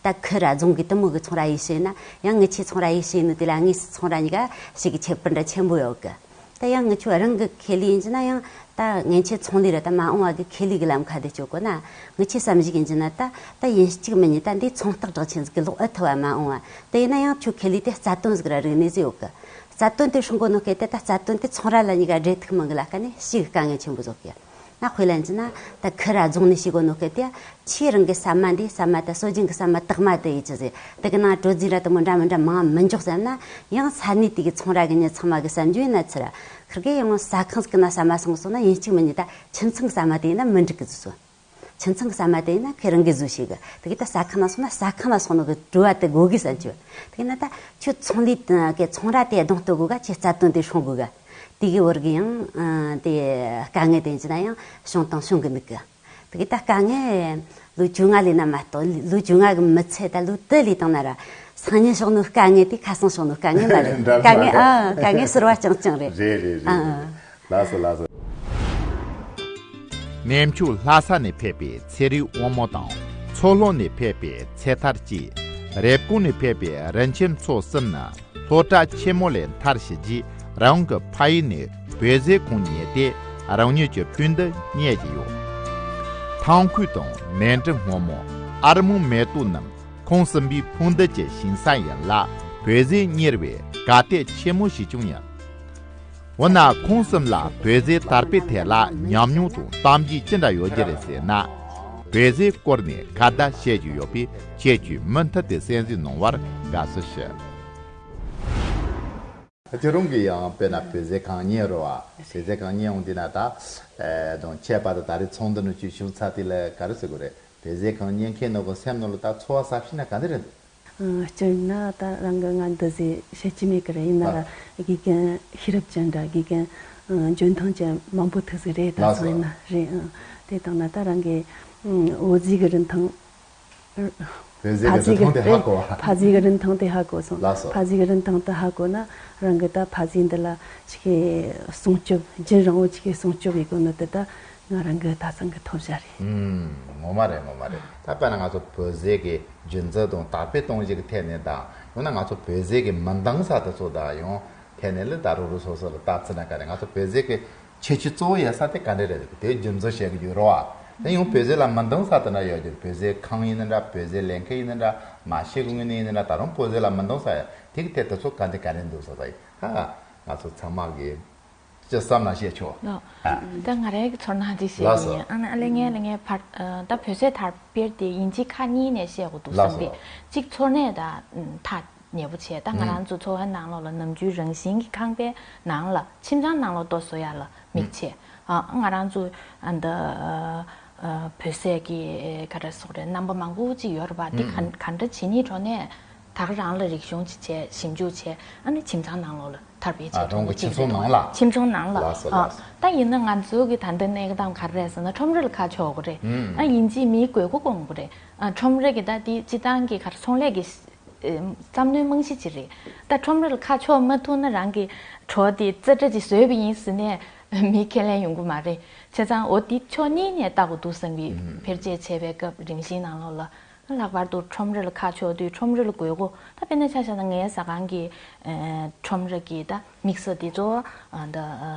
ད་ཁུལ་ར་རྫོང་གི་དུ་མོ་གི་ཚོང་ར་ཡེ་ཤེས་ན་ཡང་ངི་ཆེ་ཚོང་ར་ཡེ་ཤེས་ནོ་དེ་ལ་ངི་ཚོང་ར་གཉིས་ཀ་ཞིག་གི་ཁྱད་པར་འདྲ་ཆེན་པོ་ཡོད་གི། ད་ཡང་ངི་ཆོ་རང་གི་ཁེ་ལས་ཡིན་གྱི་ན་ཡང་ད་ངན་ཆེ་ཚོང་ལས་ར་ད་མ་འོངས་བ་གི་ཁེ་ལས་གི་ལམ་ཁ་དེ་སྤྱོད་དགོས་ན་ངི་ཆེ་བསམ་གཞིག་ཡིན་གྱི་ན་ད་ད་ཡིན་གཅིག་མིན་གཉིས་ད་འདི་ཚོང་རྟགས་གྲགས་ཆེན་ཟིག་གི་ལོག་ཨེ་ཐུབ་བ། མ་འོངས་བ་དེ་ཡིན་ན་ཡང་ཁྱོ་ཁེ་ལས་དེ་རྩ་དོན་ཟིག་ར་རིག་གནས་ཟིག་ཡོད་གི། རྩ་དོན་དེ་སྲུང་དགོས་ནོ་སྐད་དེ་ད་རྩ་དོན་དེ་ཚོང་ར་ལ་གཉིས་ཀ་འབྲེལ་ཐུག་མི་འགི་ལ་ཀ་ནས་ཞིག་གི་དཀའ་ངལ་ཆེན་པོ་བཟོ་གི། ན་དཔེ་ལེན་གྱི་ན་ད་ཁུལ་ར་རྫོང་ནས་ཤེས་དགོས་ནོ་སྐད་དེ་ཁྱེད་རང་གི་ཟ་མ་འདི་ཟ་མ་ད་སྲོལ་རྒྱུན་གི་ཟ་མ་དག་མ་དེ་ཡིན་གྱི་ཟེར། དེ་གི་ནང་དྲོད་རྫས་ར་དུ་མོ་འདྲ་མི་འདྲ་མང་མི་འཇོག་བསམ་ན་ཡང་ས་གནས་དེ་གི་ཚོང་ར་གི་མྱི་ཚང་མ་གི་བསམ་རྒྱུ་ཡིན་ན་ཚུར་ཁིར་གེ་ཡང་ས་ཁང་ཟིག་གི་ན་ཟ་མ་སོང་སོང་ན་ཡིན་གཅིག་མིན་གཉིས་ད་ཁྱིམ་ཚང་གི་ཟ་མ་དེ་ཡིན་ན་མི་འགྲིག་གི་བཟོ། ཁྱིམ་ཚང་གི་ཟ་མ་དེ་ཡིན་ན་ཁྱེད་རང་གི་བཟོ་ཤེས་གི། དེ་གི་ད་ས་ཁང་ན་སོང་ན་ས་ཁང་ན་སོང་ནོ་གི་བྲོ་བ་དེ་དགོས་གི་བསམ་རྒྱུ། དེ་གི་ན་ད་ཁྱོད་ཚོང་ལས་གི་ཚོང་ར་དེ་གདོང་གཏོད་དགོས་ག་ཁྱེད་རྩ་དོན་དེ་སྲུང་དགོས་ག་དེ་གི་བར་གི་ཡང་ཨ་དེ་དཀའ་ངལ་དེ་ཡིན་ན་ཡང་བྱུང་དང་བྱུང་གི་འདུག་གི། དེ་གི་ད་དཀའ་ངལ་ལོ་བཅོ་ལྔ་ལས་ན་མ་གཏོགས་ལོ་བཅོ་ལྔ་གི་མི་ཚད་ད་ལོ་དུ་ལས་བཏང་ན་ར་སང་ཉིན་བྱུང་ནོ་དཀའ་ངལ་དེ་ཁ་སང་བྱུང་ནོ་དཀའ་ངལ་མ་རེད། འདྲ་མ་དཀའ་ངལ་རེད། ཨ་དཀའ་ངལ་ཟུར་བ་རྐྱང་རྐྱང་རེད། རེད་རེད་རེད། ཨ་ཨ། ལགས་སོ་ལགས་སོ། གནས་མཆོག་ལྷ་ས་ནས་ཕེབས་པའི་ཚེ་རིང་དབང་མོ་དང་། མཚོ་ལྷོ་ནས་ཕེབས་པའི་ཚེ་ཐར་གཅིག་རེབ་གོང་ནས་ཕེབས་པའི་རིན་ཆེན་མཚོ་གསུམ་ནི་སློབ་གྲྭ་ཆེན་མོ་ལས་མཐར་ཕྱིན་རྗེས་རང་གི་ཕ་ཡུལ་ནས་བོད་ཟས་གང་ཉོས་ཏེ་རང་ཉིད་ཀྱི་ཕུགས་འདུན་གཉེར་གྱི་ཡོད། ཐང་ཁུལ་དང་ནས་འབྲུ་སྔོན་མོ། ཨར་མོང་མེ་ཏོག་རྣམས་ཁོང་གསུམ་པོའི་ཕུགས་འདུན་གྱི་ཞིང་ས་ཡིན་ལ་བོད་ཟས་གཉེར་བའི་གར་སྟེགས་ཆེན་མོ་ཞིག་ཀྱང་ཡིན། འོ་ན་ཁོང་གསུམ་ལ་བོད་ཟས་དར་སྤེལ་ཐད་ལ་ཉམས་མྱོང་དང་གཏམ་རྒྱུད་ཅི་འདྲ་ཡོད་རྒྱུ་རེད་ཟེར་ན། བོད་ཟས་སྐོར་ནས་ཁ་བརྡ་བྱེད་རྒྱུ་ཡོད་པས་ཁྱེད་ཀྱིས་མུ་མཐུད་དེ་གསན་གཟིགས་གནང་བར་དགའ་བསུ་ཞུ། ཁྱེད་རང་གིས་ཡང་དཔེར་ན་བོད་ཟས་གང་ཉོས་རེད་བ། བོད་ཟས་གང་ཉོས་འོང་དུས་ན་ད། ཨེ་དང་ཁྱད་པར་དུ་ད་རེས་ཚོགས་འདུ་ནང་བཅུག་བྱུང་ཚར་དུས་ལ་ག་རེ་ཟེར་དགོས་རེད། བོད་ཟས་གང་ཉོ་མཁན་ནོ་གི་སེམས་ནང་ལ་ད་ཚོར་བ་ཟབ་ཤིན་ན་ག་འདྲ་རེད་འདུག་ཨ། སྤྱིར་ན་ད་རང་གི་ང་འདི་ཟིག་བཤད་ཀྱི་མེད་གི་རེད། ཡིན་ན་ར་དགེ་རྒན་ཤེས་རབ་ཅན་འདྲ་དགེ་རྒན་ཨ་འཇོན་ཐང་ཅན་མང་པོ་ཐུག་ཟིག་རེད། ད་ལགས་སོ། སོང་ཡིན་ན་རེད། ཨ་དེ་དང་ན་ད་རང་གི་ཨ་བོད་ཟས་གི་རིན་ཐང་། བོད་ཟས་ཕ་གི་ཟས་གི་རིན་ཐང་དེ་ཧ་གོ་བ། ཕ་ཟས་གི་རིན་ཐང་དེ་ཧ་གོ་སོང་། ལགས་སོ། ཕ་ཟས་གི་རིན་ཐང་དེ་ཧ་གོ་ན་རང་གི་ད་ཕ་ཟས་འདི་ལ་ཅིག་གི་སྲུང་སྐྱོབ་རྒྱུན་རིང་བོ་ཅིག་གི་སྲུང་སྐྱོབ་ཡེད་དགོས་ནི་དེ་ད་ང་རང་གི་ད་སང་གི་ཐོབ་བྱ་རེད། ཨུམ། ངོ་མ་རེད། ངོ་མ་རེད། ད་དཔེར་ན་ང་ཚོ་བོད་ཟས་ཀྱི་རྒྱུན་འཛིན་དང་དར་སྤེལ་གཏོང་གཞི་གི་ཐད་ནས་དང་ཡང་ན་ང་ཚོ་བོད་ཟས་ཀྱི་མི་འདང་ས་དེ་ཚོ་དང་ཡང་ཐད་ནས་ལ་ད་རུ་རུ་སོ་སོ་ལ་ལྟ་ཚུལ་ན་ག་རེ། ང་ཚོ་བོད་ཟས་ཀྱི་ཁྱད་ཆོས་གཙོ་བོ་ཡོད་ས་དེ་ག་འདྲ་རེད། དེ་རྒྱུན་འཛིན་བྱེད་ཀྱི་ཡོད་རེད་བ། དེ་ཡང་བོད་ཟས་ལ་མི་འདང་ས་དེ་འདྲ་ཡོད་རྒྱུ་རེད། བོད་ཟས་ཁང་ཡིན་ན་འདྲ། བོད་ཟས་ལེན་མཁན་ཡིན་ན་འདྲ། མ་ཤེས་ཀྱི་ངོས་ནས་ཡིན་ན་འདྲ། ད་རུང་བོད་ཟས་ལ་མི་འདང་ས་ཡོད། དེ་གི་ཐད་དེ་ཚོ་ག་འདྲ་ག་རེ་འདུག་ས་ད་ཡིན་ཧ། ང་ཚོ་ཚང་མ་གི་ཅི་བསམ་ན་བཤད་ཆོག་ལགས། ད་ང་རའི་གི་ཚོར་སྣང་ཅིག་བཤད་ལགས་སོ། ཀྱི་ཡིན། ཨ་ནི་ཨ་ལེ་ངས་ལེ་ངས་ཕར་ད་བོད་ཟས་དར་སྤེལ་དེ་ཡིན་གཅིག་ཁ་གཉིས་ནས་བཤད་དགོས་འདུག་ལགས་བསམ་སྟེ། སོ། གཅིག་འཚོ་གནས་ད་ཐག་ཉེ་པོ་བྱས། ད་ང་ཨུམ། རང་ཚོ་འཚོ་བའི་ནང་ལོགས་ལ་ནམ་རྒྱུན་རང་བཞིན་གྱི་ཁང་པའི་ནང་ལ་ཁྱིམ་ཚང་ནང་ལོགས་ལྟོ་བཟོ་ཡ་ལ་མིག་ཕྱེ། ཨ་ང་རང་ཚོ་ཨ་འདི་ ཨ། བོད་ཟས་ཀྱི་ག་རེ་ཟེར་དགོས་རེད། རྣམ་པ་མང་པོ་ཅིག་ཡོད་རེད་པ། འདི་ག་ག་འདྲ་བྱེད་ནི་འགྲོ་ནས་ད་ག་རང་ལ་རིག་གཞུང་ཅིག་བྱས། ཞིབ་འཇུག་བྱས། ཨ་ནི་ཁྱིམ་ཚང་ནང་ལོགས་ལ་དར་སྤེལ་བྱེད་ཐུབ་པ་ཅིག་རེད། ཁྱིམ་ཚང་ནང་ལ། ཁྱིམ་ཚང་ནང་ལ། ལགས་སོ། ཨ། ལགས་སོ། ད་ཡིན་ན་ང་ཚོ་གི་ད་ལྟ་གནས་སྟངས་ག་རེ་རེད་ཟེར་ན། ཁྲོམ་ར་ལ་ཁ་ཕྱོགས་དགོས་རེད། ཨ། ཡིན་གཅིག་མིན་དགོས་མཁོ་སྐོང་དགོས་རེད། ཨ། ཁྲོམ་ར་གི་ད་དེ་སྤྱི་བཏང་གི་ག་རེ་ཚོང་ལས་ཀྱི་ཨེ། བསམ་བློའི་རྨང་གཞི་ཅིག་རེད། ད་ཁྲོམ་ར་ལ་ཁ་ཕྱོགས་མ་ཐུབ་ན་རང་གི་གྲོགས་དེ་རྩེ་གྲ་ཅིག་བཟོས་པ་ཡིན་ཟེར་ནས་མི་ཁས་ལེན་ཡོང་གི་མ་རེད། བྱས་ཙང་འོ་དེ་ཕྱོགས་གཉིས་ནས་ལྟ་དགོས་འདུག་བསམ་གི། ཨུམ། འཕེལ་རྒྱས་བྱས་པའི་སྐབས་རིམ་བཞིན་ནང་ལོགས་ལ། ལྷག་པར་དུ་ཁྲོམ་ར་ལ་ཁ་ཕྱོགས་དུས་ཁྲོམ་ར་ལ་དགོས་མཁོ། ད་དཔེར་ན་ཆ་བཞག་ན་ངའི་ཟ་ཁང་གི་ཨེ། ཁྲོམ་ར་གི་ད་དམིགས་བསལ་དེ་ཚོ། ཨ། ད་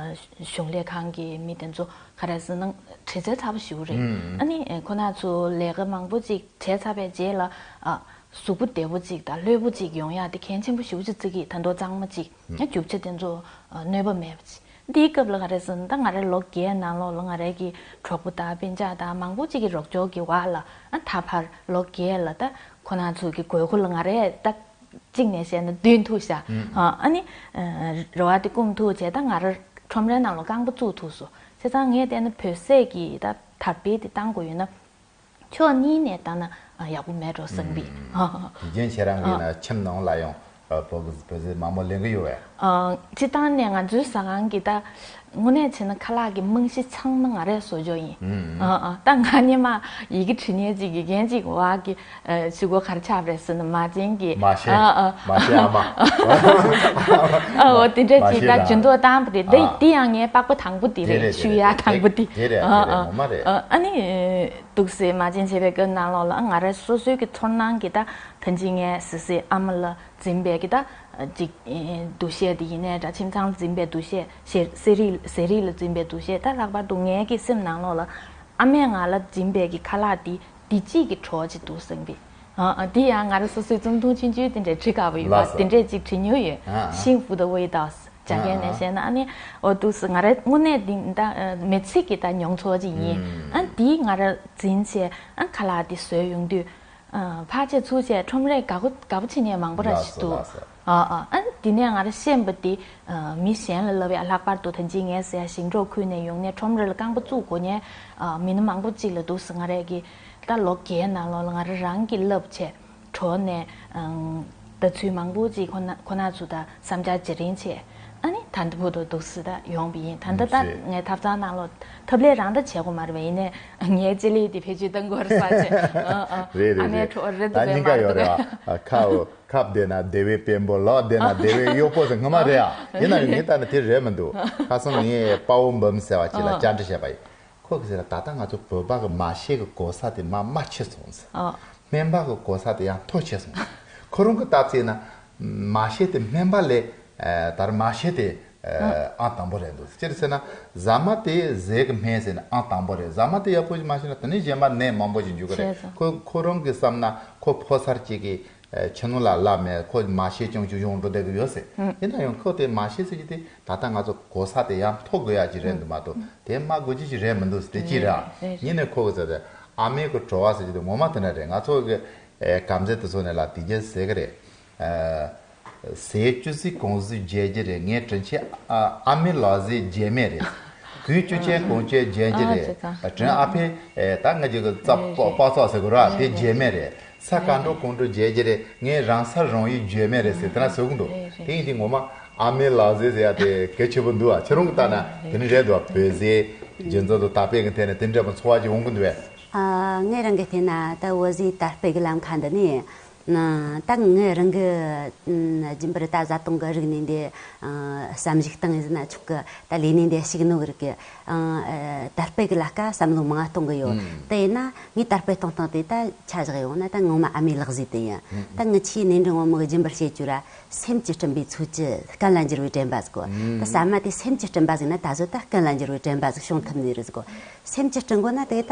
གཞུང་ལས་ཁང་གི་མི་དེ་ཚོ་ག་རེ་ཟེར་ན་དྲི་རྩད་ཚ་པོ་ཞིག་རེད། ཨུམ། ཨ་ནི་ཁོ་ན་ཚོ་ལས་ཀ་མང་པོ་ཅིག་བྱས་ཚར་བའི་རྗེས་ལ། ཨ། གཟུགས་པོ་བདེ་པོ་ཅིག་དང་ལྷོད་པོ་ཅིག་ཡོང་ཡག་དེ་གལ་ཆེན་པོ་ཞེ་པོ་ཅིག་བརྩི་གི། ད་དུང་གཙང་མ་ཅིག་ཨ། རྒྱུ་ཆ་དེ་ཚོ་གནོད་པ་མེད་པ་ཅིག་འདིའི་སྐབས་ལ་ག་རེ་ཟེར་ན། ད་ང་རང་ལོ་བརྒྱད་ནང་ལོགས་ལ་ང་རང་གི་གྲོགས་པོ་དང་སྤུན་ཀྱག་དང་མང་པོ་ཅིག་གི་རོགས་སྐྱོར་གྱི་འོག་ལ། ཨ། ད་བར་ལོ་བརྒྱད་ལ་ད་ཁོ་ན་ཚོ་གི་དགོས་མཁོ་ལ་ང་རང་ད་གཅིག་ནས་བཤད་ན་བསྟུན་ཐུབ་ཤག་ཨ། ཨ་ནི་རེ་བ་དེ་སྐོང་ཐུབ་བྱས། ད་ང་རང་ཁྲོམ་རའི་ནང་ལ་རྐང་པ་བཙུགས་ཐུབ་སོང་། བྱས་ཙང་ངས་བལྟས་ན་བོད་ཟས་ཀྱི་ད་དར་སྤེལ་དེ་བཏང་དགོས་ཡོད་ན། ཕྱོགས་གཉིས་ནས་བལྟས་ན་ཡག་པོ་མེད་འགྲོ་བསམ་པས། ཨ། དེ་རྐྱེན་ཁྱེད་རང་གིས་ན་ཁྱིམ་ནང་ལ་ཡང་བོད་བོད་ཟས་མང་པོ་ལེན་གི་ཡོད་པས། ཨ། སྤྱིར་བཏང་ནས་ང་ཚོའི་ཟ་ཁང་གི་ད་དངོས་གནས་བྱས་ན་ཁ་ལག་གི་རྨང་གཞི་ཚང་མ་ང་རས་བཟོ་ཆོག་ཡིན། ཨ། ཨ། ད་ང་སྔོན་མ་ཡི་གེ་འབྲི་མཁན་ཅིག་དགེ་རྒན་ཅིག་བ་གི་ཨ། ཕྱུ་གུ་ག་རེ་ཆགས་པ་རེད་ཟེར་ན། མ་བྱན་གྱི། མ་ཤེས། ཨ། ཨ། མ་ཤེས་ཨ་མ། ཨ། འོ་དེ་འདྲ་ཅིག་མ་ཤེས་ད་ལ་ཇུས་གཏོགས་བཏང་བ་རེད། དེ། ཨ། དེ་ཡང་ངའི་པགས་པ་དང་པོ་དེ་རེད། དེ་རེད། ཞུ་ཡ་དེ་རེད། དང་པོ་དེ། དེ་རེད། ཨ། དེ་རེད། ཨ། ངོ་མ་རེད། ཨ། ཨ་ནི་འདུག་སེ་མ་བྱན་བྱས་པའི་སྐབས་ནང་ལོགས་ལ་ང་རའི་སོ་སོའི་གི་ཚོར་སྣང་གི་ད་ཐོན་སྐྱེད་ངས་སི་སི་ཨ་མ་ལ་འཛིན་པའི་གི་ད་ཅིག་འདུ་ཤེས་དེ་ཡིན་ནའི་འདྲ། ཁྱིམ་ཚང་ལ་འཛིན་པའི་འདུ་ཤེས། ཟས་རིགས་ཟས་རིགས་ལ་འཛིན་པའི་འདུ་ཤེས། ད་ལྷག་པར་དུ་ངའི་གི་སེམས་ནང་ལོགས་ལ་ཨ་མས་ང་ལ་འཛིན་པའི་གི་ཁ་ལག་དེ་བདེ་སྐྱིད་ཀྱི་གྲོགས་ཅིག་འདུག་བསམ་པས། ཨ། ཨ། དེ་ཡང་ང་རང་སོ་སོའི་རྩོམ་ཐུང་ཆུང་ཆུང་དེ་འདྲ་བྲིས་དཀའ་པོ་ཡོད་པ། ལགས་སོ། དེ་འདྲས་ཅིག་བྲིས་མྱོང་ཡོད། ཨ། ཨ། ཤིང་ཧྥུ་ཏི་ཝེ་ཏཱས། རྒྱ་སྐད་ནས་བཤད་ན། ཨ་ནི་འོ་འདུག་སེ་ང་རང་དངོས་གནས་འདི་ད་མི་ཚེ་གི་ད་མྱོང་ཚོར་ཅིག་ཡིན། ཨ། དེ་ང་རང་འཛིན་བྱས། ཨ། ཁ་ལག་དེ་བཟོས་ཡོང་དུས། ཨ། ཕལ་ཆེར་ཚུར་བྱས་ཁྲོམ་རས་དགའ་པོ་དགའ་པོ་བྱེད་མཁན་མང་པོ་ར་ཞིག་འདུག་ལགས་སོ། ཨ། ཨ། ཨ། དེ་ནས་ང་རང་ཤེས་པ་དེ། ཨ། མི་གཞན་ལ་ལབ་ཡ། ལྷག་པར་དུ་ད་ཅི་ངས་ཟེར་ཡ་ཞིང་འབྲོག་ཁུལ་ནས་ཡོང་ནས་ཁྲོམ་ར་ལ་རྐང་པ་བཙུགས་དགོས་མཁན། ཨ། མི་སྣ་མང་པོ་ཅིག་ལ་འདུག་སེ་ང་རང་གི་ད་ལོ་བརྒྱད་ནང་ལོགས་ལ་ང་རང་རང་གིས་བསླབ་བྱས། གྲོགས་ནས། ཨང་། ལྟ་ཚུལ་མང་པོ་ཅིག་ཁོ་ན་ཁོ་ན་ཚོ་དང་བསམ་འཆར་བརྗེ་རེས་བྱས། ཨ་ནི་ད་ལྟ་བར་དུ་འདུག་སེ་ད་ཡོང་བ་ཡིན། ད་ལྟ་ད་ངའི་ཐབ་ཚང་ནང་ལོགས་ཐབ་ལས་རང་ད་བྱེད་དགོས་མ་རེད་པས། ཡིན་ནའི་ངའི་ལྕེ་ལེ་དེ་བེད་སྤྱོད་གཏང་དགོས་རེད་ཟེར་བྱས། ཨ། ཨ། རེད་རེད། ཨ་མའི་གྲོགས་རེད་འདུག་པས། མ་རེད་འདུག་པས། ཁ་འོ། ཁ་བདེ་ན་བདེ་བའི་དཔོན་པོ། ལག་བདེ་ན་བདེ་བའི་གཡོག་པོ་ཟེར་སྔོན་མ་རེད་ཨ། ཡིན་ན་ངས་ལྟ་ན་དེ་རེད་མི་འདུག་ཁ་སང་ངས་དཔའ་བོ་འབུམ་ཟེར་བ་ཅིག་ལ་ཨ། བཅར་འདྲི་བྱས་པ་ཡིན། ཁོ་གིས་ཟེར་ན་ད་ལྟ་ང་ཚོ་བོད་པ་གི་མ་ཤེས་ཀྱི་གོ་ས་དེ་མར་མར་ཆེ་སོང་ཟེར། ཨ། སྨན་པ་གི་གོ་ས་དེ་ཡང་མཐོ་ཆེ་སོང་ཟེར། ཁོ་རང་གི་ལྟ་ཚུལ་ན་མ་ཤེས་དེ་སྨན་པ་ལས། ཨ། ད་ར་མ་ཤེས་དེ། ཨ། ཨང་དང་པོ་རེད་འདུག་ཅི་ཟེར་ན་ཟ་མ་དེ་ཟས་ཀྱི་སྨན་ཟེར་ན་ཨང་དང་པོ་རེད། ཟ་མ་དེ་ཡག་པོ་ཞིག་མ་ཤེས་ན་དེ་ནས་གཞན་པ་ནད་མང་པོ་ཞིག་འཇུག་གི་རེད། བྱས་ཙང་། ཁོ་ཁོ་རང་གི་བསམ་ན་ཁོ་ཕོ་གསར་གཅིག་གིས། ཨ། ཕྱི་ནང་ལ་ལབ་མེད། ཁོ་མ་ཤེས་ཅུང་ཅུང་ཡོང་འགྲོ་བསྡད་ཀྱི་ཡོད་ཟེར། ཨ། ཡིན་ན་ཡང་ཁོ་དེ་མ་ཤེས་ཟེར་གྱི་དེ་ད་ལྟ་ང་ཚོ་གོ་ས་དེ་ཡང་མཐོ་དགོས་ཡ་ཅིག་རེད་འདུག་མ་གཏོགས་དེ་དམའ་དགོས་ཀྱི་ཅིག་རེད་མི་འདུག་ཟེར་དེ་ཅིག་རེད། རེད་རེད། ཡིན་ནའི་ཁོ་གི་ཟེར་དེ་ཨ་མའི་གི་གྲོགས་ཟེར་གྱི་དེ་ངོ་མ་དེ་འདྲ་རེད། ང་ཚོ་གི། ཨ། གམ་ཟེ་དེ་ཚོ་ནས་ལ་དེ་རྒྱལ་ཟེར་གི་རེད། ཨ། ཟས་བཅུ་ཟིག་གང་ཟིག་བརྗེད་རྒྱུ་རེད། ངའི་དྲིན་ཆེན་ཨ་ཨ་མའི་ལག་ཟས་བརྗེད་མེད་རེད། གོས་བཅུ་ཅན་གང་བཅས་བརྗེད་རྒྱུ་ཨ། རེད། བྱས་ཙང་། དྲིན་ཨ་ཕའི། ཨེ། ད་ང་ཅིག་གི་རྩ་རེད་རེད། པགས་པགས་ཚག་ཟེར་དགོས་ར། རེད་དེ་རེད། བརྗེད་མེད་རེད། ས་རེད་གང་འགྲོ་རེད། གང་འགྲོ་བརྗེད་རྒྱུ་རེད། ངའི་རང་ས་རང་ཡུལ་བརྗེད་མེད་རེད་ཟེར་དེ་འདྲ་ཟེར་གི་འདུག་རེད་རེད། དེ་ཡིན་དུས་ངོ་མ་ཨ་མའི་ལག་ཟས་ཟེར་ཡ་དེ་གལ་ཆེ་པོ་འདུག་ཨ། ཁྱེད་རང་གི་ལྟ་ན་རེད། དེ་འདྲ་རེད་འདུག་ཨ། བོད་ཟས་རྒྱུན་འཛིན་དང་དར་སྤེལ་གི་ཐད་ནས་དེ་འདྲ་པོ་ཚོར་བ་ཅིག་འོང་གི་འདུག་གས། ཨ། ངས་རང་གི་བལྟས་ན་ད་བོད་ཟས་དར་སྤེལ་གི་ལམ་ཁ་འདི་ནས། ན། ད་ངའི་རང་གི་ཨ་རྒྱུན་པར་ད་བཟའ་བཏུང་གི་རིགས་ནས་འདི། ཨ། བསམ་གཞིག་བཏང་ཡིན་ཟེར་ན་ཆོག་གི། ད་ལས་ནས་འདི་ཞིག་ནོ་གི་རིགས་ཀྱི། ཨ། དར་སྤེལ་གི་ལ་ཀ་བསམ་བློ་མང་བ་གཏོང་གི་ཡོད། ཨང་། དེ་ཡིན་ན་ངས་དར་སྤེལ་གཏོང་སྟངས་དེ་ད་ཆ་བཞག་ཡོང་ན་ད་ངོ་མ་ཨ་མའི་ལག་ཟས་དེ་ཡིན། ཨང་། ད་ངི་ཆེས་ནས་འབྲིང་བོ་མོ་གི་རྒྱུན་པར་བཤད་རྒྱུ་ར། སེམས་ཀྱིས་བསྐྲུན་པའི་ཚོད་ཀྱིས་སྐད་ལ་འགྱུར་བའི་དྲན་པ་ཟིག་གོ། ཨང་། ད་ཟ་མ་དེ་སེམས་ཀྱིས་བསྐྲུན་པ་ཟིག་ན་ད་གཟོད་ད་སྐད་ལ་འགྱུར་བའི་དྲན་པ་ཟིག་བྱུང་ཐུབ་ནི་རེད་ཟིག་གོ། སེམས་ཀྱིས་བསྐྲུན་དགོས་ན་དེ་ད་ད་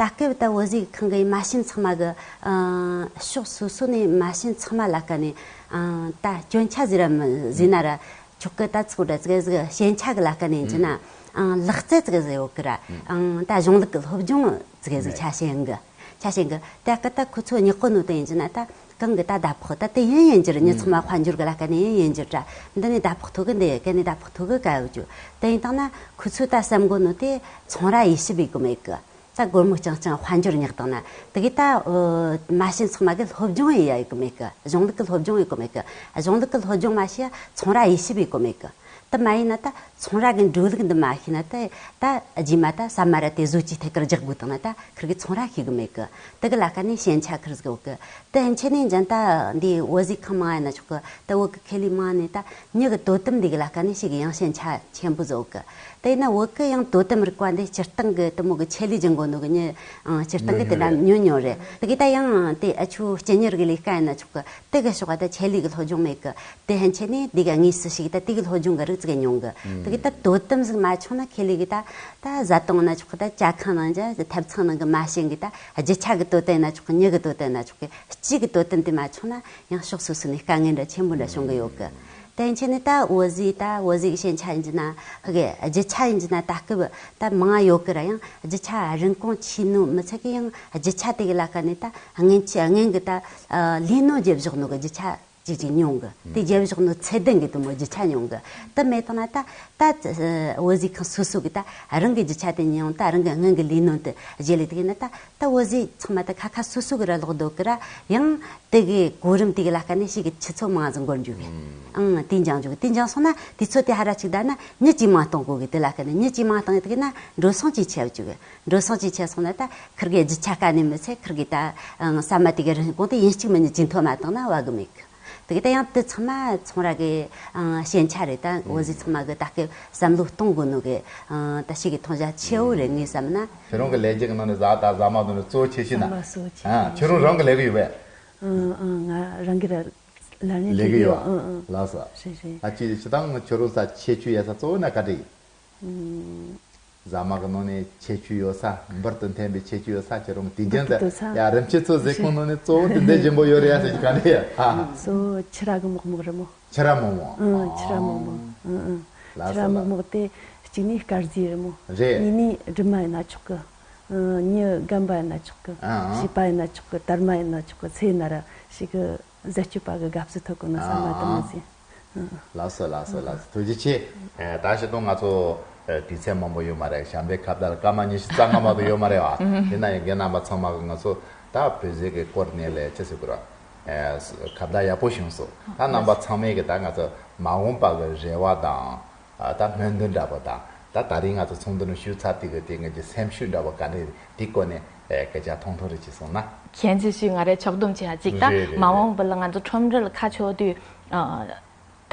སྐབས་ད་བོད་ཟས་ཁང་གི་མ་ཤེས་ཚང་མ་གི། ཨ། ཕྱོགས་སོ་སོ་ནས་མ་ཤེས་ཚང་མ་ལ་ཀ་ནས། ཨ། ད་སྐྱོན་ཆ་ཟིག་ར་མི་ཟིག་ན་ར་ཆོག་གི། ད་ཚོགས་འདྲ་ཙིག་ཟིག་ཞན་ཆ་གི་ལ་ཀ་ནས་ཡིན་གྱི་ན། ཨ། ལག་རྩལ་ཙིག་ཟིག་ཡོད་གི་ར། ཨ། ད་གཞུང་ལུགས་གི་སློབ་སྦྱོང་ཙིག་ཟིག་ཆ་ཤེས་གི། ཆ་ཤེས་གི། ད་ཀ་ད་ཁོ་ཚོ་ཉག་གོ་ནོ་དེ་ཡིན་གྱི་ན་ད། གང་གི་ད་ཟླ་ཕོགས་ད་དེ་ཡིན་ཡིན་གྱི་ར། མྱི་ཚང་མ་དཔལ་འབྱོར་གི་ལ་ཀ་ནས་ཡིན་ཡིན་གྱི་ར། འདི་ནས་ཟླ་ཕོགས་ཐོབ་གི། འདི་ཡི་ཀ་ནས་ཟླ་ཕོགས་ཐོབ་གི་ཀ་ཡོད་རྒྱུ། དེ་ཡིན་དང་ན་ཁོ་ཚོས་ད་བསམ་གོ་ནོ་དེ་ཚོང་ར་ཡེ་ཞིབ་ཡེ་གི་མེད་གི། ད་སྒོར་མོ་རྐྱང་རྐྱང་དཔལ་འབྱོར་བསྙེགས་བཏང་ན་དེ་གི་ད་ཨ་མ་ཤེས་ཚང་མ་གི་སློབ་སྦྱོང་ཡེ་ཡ་ཡེ་གི་མེད་གི། གཞུང་ལུགས་གི་སློབ་སྦྱོང་ཡེ་གི་མེད་གི། གཞུང་ལུགས་གི་སློབ་སྦྱོང་མ་ཤེས་ཡ་ཚོང་ར་ཡེ་ཤེས་ཡེ་གི་མེད་གི། དེ་མ་ཡིན་ན་ད་ཚོང་ར་གི་འགྲོ་ལུགས་འདི་མ་ཤེས་ན་ད་ད་རྗེས་མ་ད་ཟ་མ་ར་དེ་བཟོ་བཅོས་ཐད་ཀར་རྒྱག་དགོས་བཏང་ན་ད་ཁིར་གི་ཚོང་ར་ཤེས་གི་མེད་གི། དེ་གི་ལ་ཁ་ནས་ཞན་ཆ་ཁིར་ཟིག་ཡོད་གི། དེ་ཕན་ཆད་ནས་འཇན་ད་འདི་བོད་ཟས་ཁང་མང་ཡིན་ན་ཆོག་གི། ད་བོད་གི་ཁེ་ལས་མང་ནས་ད་མྱི་གི་དོ་དམ་འདི་གི་ལ་ཁ་ནས་ཞིག་ཡང་ཞན་ཆ་ཆེན་པོ་ཟིག་ཡོད་གི། དེ་ཡིན་ན་བོད་གི་ཡང་དོ་དམ་རིག་པ་འདི་སྤྱིར་བཏང་གི་དེ་མོ་གི་ཆེད་ལས་སྦྱང་དགོས་ནོ་གི་མྱི་ཨང་སྤྱིར་བཏང་གི་དེ་འདྲ་ཉུང་ཉུང་རེད། དེ་གི་ད་ཡང་དེ་ཨ་ཆུ་སྤྱི་གཉེར་གི་ལས་ཀ་ཡིན་ན་ཆོག་གི། དེ་གི་ཕྱོགས་ད་ཆེད་ལས་གི་སློབ་སྦྱོང་མེད་གི། དེ་ཕན་ཆད་ནས་དེ་ག་དངོས་སུ་ཞིག་ད་དེ་གི་སློབ་སྦྱོང་གི་རིགས་ཅིག་ཉུང་གི། དེ་གི་ད་དོ་དམ་ཟིག་མ་བྱུང་ན་ཁེ་ལས་གི་ད་ད་བཟའ་བཏུང་ན་ཆོག་གི། ད་ཇ་ཁང་ནང་ཇ་ཐབ་ཚང་ནང་གི་མ་ཤེས་གི། ད་རྒྱུ་ཆ་གི་དོ་དམ་ན་ཆོག་གི། མྱི་གི་དོ་དམ་ན་ཆོག་གི། སྤྱི་གི་དོ་དམ་དེ་མ་བྱུང་ན་ཡང་ཕྱོགས་སོ་སོ་ནས་དཀའ་ངལ་འདྲ་ཆེན་པོ་འདྲ་བྱུང་གི་ཡོད་གི། དེ་ཕན་ཆད་ནས་ད་བོད་ཟས་ད་བོད་ཟས་གི་ཞན་ཆ་ཡིན་གྱི་ན་ཧ་གི་རྒྱུ་ཆ་ཡིན་གྱི་ན་ད་སྐབས་ད་མང་ཡོད་གི་ར། ཡང་རྒྱུ་ཆ་རིན་གོང་ཆེ་ནོ་མི་ཚད་གི། ཡང་རྒྱུ་ཆ་དེ་གི་ལ་ཁ་ནས་ད་སྔན་ཆད་སྔན་གི་ད་ལས་ནོ་རྒྱབ་བཞག་ནོ་གི་རྒྱུ་ཆ་ཅིག་ཅིག་ཉུང་གི། དེ་རྒྱབ་བཞག་ནོ་ཚད་ལྡན་གི་དེ་མོ་རྒྱུ་ཆ་ཉུང་གི། དེ་མེད་དང་ན་ད་ད་བོད་ཟས་ཁང་སོ་སོ་གི་ད་རང་གི་རྒྱུ་ཆ་དེ་ཉུང་། ད་རང་གི་སྔོན་གི་ལས་ནོ་དེ་རྒྱལ་ལས་དེ་གི་ན་ད་ད་བོད་ཟས་ཚང་མ་ད་ཁ་ཁ་སོ་སོ་གི་ར་ལོག་སྡོད་གི་ར། ཡང་དེ་གི་གོ་རིམ་དེ་གི་ལ་ཁ་ནས་ཞིག་གི་ཆུ་ཚོད་མང་ཟིག་འགོར་འཇུག་གི། ཨང་དེ་འཇང་འཇུག་གི། དེ་འཇང་སོང་ན་དུས་ཚོད་དེ་ཧ་ར་ཅིག་ད་ན་མྱི་ཅིག་མང་གཏོང་དགོས་གི། དེ་ལ་ཁ་ནས་མྱི་ཅིག་མང་གཏོང་གི་དེ་གི་ན་འགྲོ་སོང་ཅིག་ཆེ་བཅུག་གི། འགྲོ་སོང་ཅིག་ཆེ་སོང་ན་ད་ཁིར་གི་རྒྱུ་ཆ་དཀའ་ནི་མི་ཚད། ཁིར་གི་ད་ཨང་ཟ་མ་དེ་གི་རིན་གོང་དེ་ཡིན་གཅིག་མིན་གཉིས་ཅིག་མཐོ་མ་བཏང་ན་བ་གི་མེད་གི། དེ་གི་ད་ཡང་དེ་ཚང་མ་ཚོང་ར་གི་ཨང་ཞན་ཆ་རེད། ད་བོད་ཟས་ཚང་མ་གི་ད་སྐབས་བསམ་བློ་གཏོང་དགོས་ནོ་གི་ཨང་ད་ཞིག་གི་མཐོང་རྒྱ་ཆེ་བོ་རེད་ངས་བསམ་ན། ཁྱེད་རང་གི་ལས་ཀྱི་ནང་ནས་བཟའ་ད་ཟ་མ་དང་ནི་གཙོ་བོ་ཆེ་ཤོས་ན། ཟ་མ་གཙོ་བོ་ཆེ་ཤོས། ཨ་ཁྱེད་རང་རང་གི་ལས་ཀ་ཡོད་པས། ཨང་ཨང་། ང་རང་གི་ར་ལར་ནས་ལས་ཀ་ཡོད། ཨང་ཨང་། ལགས་སོ། རེད་རེད། ཨ་ཅེ་ཅི་དང་ཁྱོད་རང་ས་ཁྱད་ཆོས་ཡོད་ས་གཙོ་བོ་ན་ག་རེ་ཡིན། ཨང་། ཟ་མ་གི་ནང་ནས་ཁྱད་ཆོས་ཡོད་ས་འབུར་དུ་འཐེན་པའི་ཁྱད་ཆོས་ཡོད་ས་ཁྱོད་རང་དེ་འཇོན་ད། འབུར་དུ་ས། ཡ་རིམ་ཁྱེད་ཚོ་ཟས་ཁང་ནང་ནས་གཙོ་བོ་དེ་འདྲ་ཞིམ་པོ་ཡོད་རེད་ཡ་ཟེར་གྱི་ག་འདྲ་ཡ། ཨ། གཙོ་བོ་ཕྱུ་ར་གི་མོག་མོག་རེད་མོ། ཕྱུ་ར་མོག་མོག་ཨང་། ཕྱུ་ར་མོག་མོག་ཨང་ཨང་། ལགས་སོ་ཕྱུ་ར་མོག་མོག་དེ་གཅིག་ནས་དཀར་ཟས་རེད་མོ། རེད། གཉིས་ནས་སྦྲུམ་མ་ཡིན་ན་ཆོག་གི། ཨང་། མྱི་རྒན་པ་ཡིན་ན་ཆོག་གི། ཨང་། བྱིས་པ་ཡིན་ན་ཆོག་གི། དར་མ་ཡིན་ན་ཆོག་གི། ཚེ་ན་ར་ཞིག་གི་ཟས་སྤྱོད་པ་གི་དགའ་བསུ་ཐོབ་གི་ན་ཟ་མ་དང་ཨང་། ཟས། ཨང་། ལགས་སོ་ལགས་སོ་ལགས་སོ། ཐུགས་རྗེ་ཆེ། ཨེ་ད་ཞིག་ཏུ་ང་ཚོ་ཨེ་དུས་ཚོད་མང་པོ་ཡོད་མ་རེད། བྱམས་པའི་ཁ་བརྡ་ལ་སྐར་མ་ཉི་ཤུ་རྩ་ལྔ་མ་གཏོགས་ཡོད་མ་རེད་བ། དེ་ན་ཡང་རྒན་རྣམ་པ་ཚང་མ་གི་ང་ཚོ་ད་བོད་ཟས་ཀྱི་སྐོར་ནས་ལས་ཅི་ཟེར་དགོས་ར། ཨེ་ཁ་བརྡ་ཡག་པོ་བྱུང་སོང་། ད་རྣམ་པ་ཚང་མས་གི་ད་ང་ཚོ་མ་འོངས་པ་གི་རེ་བ་དང་ཨ་ད་སྨོན་འདུན་འདྲ་པོ་དང་། ད་ད་རིང་ང་ཚོ་ཚོགས་འདུ་ནང་ཞུགས་ཚར་དུས་གི་དེ་ངེད་ཀྱི་སེམས་ཤུགས་འདྲ་པོ་ག་འདྲ་དེ་སྐོར་ནས་ཨེ་སྐད་ཆ་ཐུང་ཐུང་རེ་ཅིག་གསུངས་ན། གཞན་ཅིག་ཞུས་ང་རའི་ཕྱོགས་བསྡོམས་བྱས་ཡ་ཅིག་ད་རེད་རེད་མ་རེད། འོངས་པ་ལ་ང་ཚོ་ཁྲོམ་ར་ལ་ཁ་ཕྱོགས་དུས་ཨ།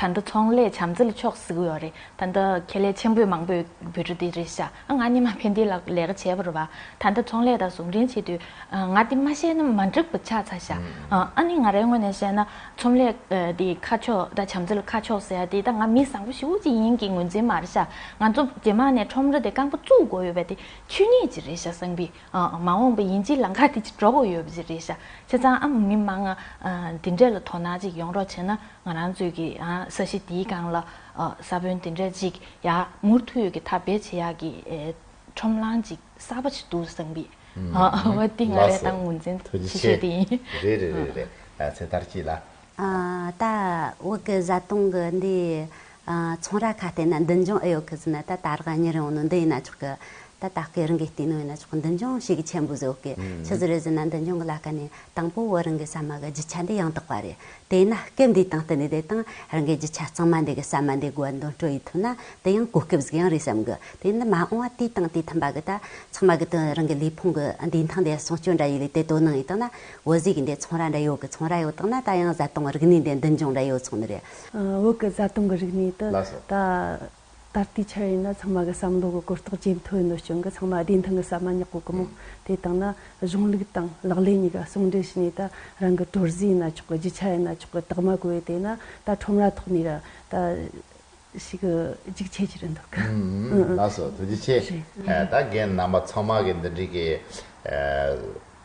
ད་ལྟ་ཚོང་ལས་བྱམས་བརྩེ་ལ་ཕྱོགས་ཟེར་གི་ཡོད་རེད། ད་ལྟ་ཁེ་ལས་ཆེན་པོའི་མང་པོའི་འབོད་སྒྲ་དེ་རེད་ཤག་ཨ་ང་ཉི་མ་ཕན་བདེ་ལགས་ལས་ཀ་བྱས་པ་རེད་བ། ད་ལྟ་ཚོང་ལས་དང་ཟུང་འབྲེལ་བྱེད་དུས་ཨ་ང་དེ་མ་བཤད་ན་མ་འགྲིག་པ་ཆགས་ཚར་ཤག་ཨ་ཨ་ནི་ང་རའི་ངོས་ནས་བཤད་ན་ཚོང་ལས་ཨ་དེ་ཁ་ཕྱོགས་ད་བྱམས་བརྩེ་ལ་ཁ་ཕྱོགས་ཟེར་ཡ་དེ་ད་ང་མི་བཟང་པོ་ཞེ་པོ་ཅིག་ཡིན་གྱི་ངོས་འཛིན་མ་རེད་ཤག་ང་ཚོ་རྗེས་མ་ནས་ཁྲོམ་ར་དེ་རྐང་པ་བཙུགས་དགོས་ཡོད་པ་དེ་ཆོས་ཉིད་ཅིག་རེད་ཤག་བསམ་པའི་ཨ་མ་འོངས་པ་ཡིན་གཅིག་ལམ་ཁ་དེ་ཅིག་འགྲོ་དགོས་ཡོད་པ་ཅིག་རེད་ཤག་བྱས་ཙང་ཨ་མི་མང་ང་ཨ་འདི་འདྲས་ལ་དོ་སྣང་ཅིག་ཡོང་རོགས་བྱས་ན། ང་རང་ཚོའི་གི་ཨ་ས་གཞི་འདིའི་སྒང་ལ་ཨ་ས་བོན་དེ་འདྲ་ཅིག་ཡ་མུ་མཐུད་ཀྱི་ཐབས་འབད་བྱེད་ཡག་གི་ཨེ་ཁྲོམ་ལང་ཅིག་གསར་པ་ཅིག་འདུག་བསམ་གི། ཨ་ཨ་བ་དེ་ང་རའི་ལགས་སོ། ཏང་ངོས་འཛིན་ཐུགས་རྗེ་ཆེ་ཆེ་ཤོས་དེ་ཡིན། རེད་རེད་རེད་རེད། ཨ་ཚེ་ཐར་གྱིས་ལ། ཨ་ད་བོད་ཀྱི་བཟའ་བཏུང་གི་འདི་ཨ་ཚོང་ར་ཁ་བལྟས་ན་འདི་འབྱུང་ཨེ་ཡོད་གི་ཟེར་ན། ད་ད་རག་ཉེ་རིང་ནོ་འདི་ཡིན་ན་ཆོག་གི། ད་ད་སྐད་རང་གི་བལྟས་ནོ་ཡིན་ན་ཆོག་གི། འདི་འབྱུང་ཞིག་གི་ཆེན་པོ་ཟེར་གི། ཨུམ། ཆི་ཟིག་རེད་ཟེར་ན་འདི་འབྱུང་གི་ལ་ཁ་ནས། དང་པོ་བོད་རང་གི་ཟ་མ་གི་རྒྱུ་ཆ་འདི་ཡང་དག་པ་རེད། དེས་ན་སྐབས་འདིའི་སྟེང་དུ་ནས་དེ་དང་རང་གི་རྒྱུ་ཆ་གཙང་མ་འདི་གི་ཟ་མ་འདི་དགོས་འདོན་སྤྲོད་ཡི་ཐུབ་ན་དེ་ཡང་གོ་སྐབས་ཟིག་ཡང་རེད་བསམ་གི། དེས་ན་མ་འོངས་པ་དུས་དང་དུས་མཐུན་པ་གི་ད་ཚང་མ་གི་དོན་རང་གི་ལུས་ཕུང་གི་འདི་ཐང་འདི་སྲུང་སྐྱོབ་འདྲ་ཡི་ལས་དེ་དོ་སྣང་ཡི་ཐོག་ན་བོད་ཟས་གི་འདི་ཚོང་ར་འདྲ་ཡོད་གི། ཚོང་ར་ཡོད་ཐོག་ན་ད་ཡང་བཟའ་བཏུང་རིག་གནས་འདི་འདི་འབྱུང་འདྲ་ཡོད་ཚོང་ནི་རེད། ཨ་བོད་གི་བཟའ་བཏུང་གི་རིག་གནས་དེ་ལགས་སོ། ད། ད་ལྟའི་ཆར་ཡིན་ན་ཚང་མ་གི་བསམ་བློ་གི་གོ་རྟོགས་ཇེ་མཐོ་ཡིན་ནོ་རྐྱེན་གི་ཚང་མ་བདེ་ཐང་གི་ཟ་མ་ཉོ་གོ་གི་མོ། ཨུ། དེ་བཏང་ན་གཞུང་ལུགས་དང་ལག་ལེན་གཉིས་ཀ་ཟུང་འབྲེལ་བྱས་ནས་ད་རང་གི་དྲོད་རྫས་ཡིན་ན་ཆོག་གི། རྒྱུ་ཆ་ཡིན་ན་ཆོག་གི། དག་མ་དགོས་དེ་ན་ད་ཁྲོམ་ར་ཐོག་ནས་ར་ད་ཞིག་གི་རྒྱུགས་ཆེ་ཆེ་རེད་འདུག་གི། ཨུ་ཨུ། ལགས་སོ། ཐུགས་རྗེ་ཆེ། རེད། ཨ་ད་རྒན་རྣམ་པ་ཚང་མ་གི་འདི་འདྲའི་གི་ཨ།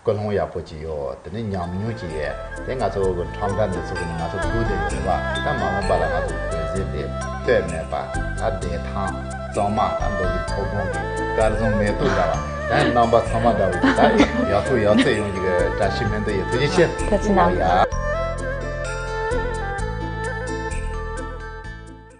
ཀུན་སློང་ཡག་པོ་ཅིག་ཡོད། དེ་ནས་ཉམས་མྱོང་ཅིག་ཡོད། དེ་ང་ཚོ་གི་ཁྲོམ་ར་འདི་ཚོ་གི་ནི་ང་ཚོ་སྒུག་བསྡད་ཡོད་རེད་བ། ད་མ་འོངས་པ་ལ་ང་ཚོ་བོད་ཟས་དེ་སྟོད་སྨད་པ། ད་བདེ་ཐང་གཙང་མ། ད་མདོ་དབུས་མཐོ་སྒང་གི་དཀར་ཟངས་མེ་ཏོག་འདྲ་བ། ད་རྣམ་པ་ཚང་མ་འདྲ་བ་ཅིག་ད་ཡག་ཐུག་ཡག་ཚད་ཡོང་རྒྱུ་གི་བཀྲ་ཤིས་སྨོན་འདུན་ཡོད། ཐུགས་རྗེ་ཆེ། ཐུགས་རྗེ་གནང་། ཡ།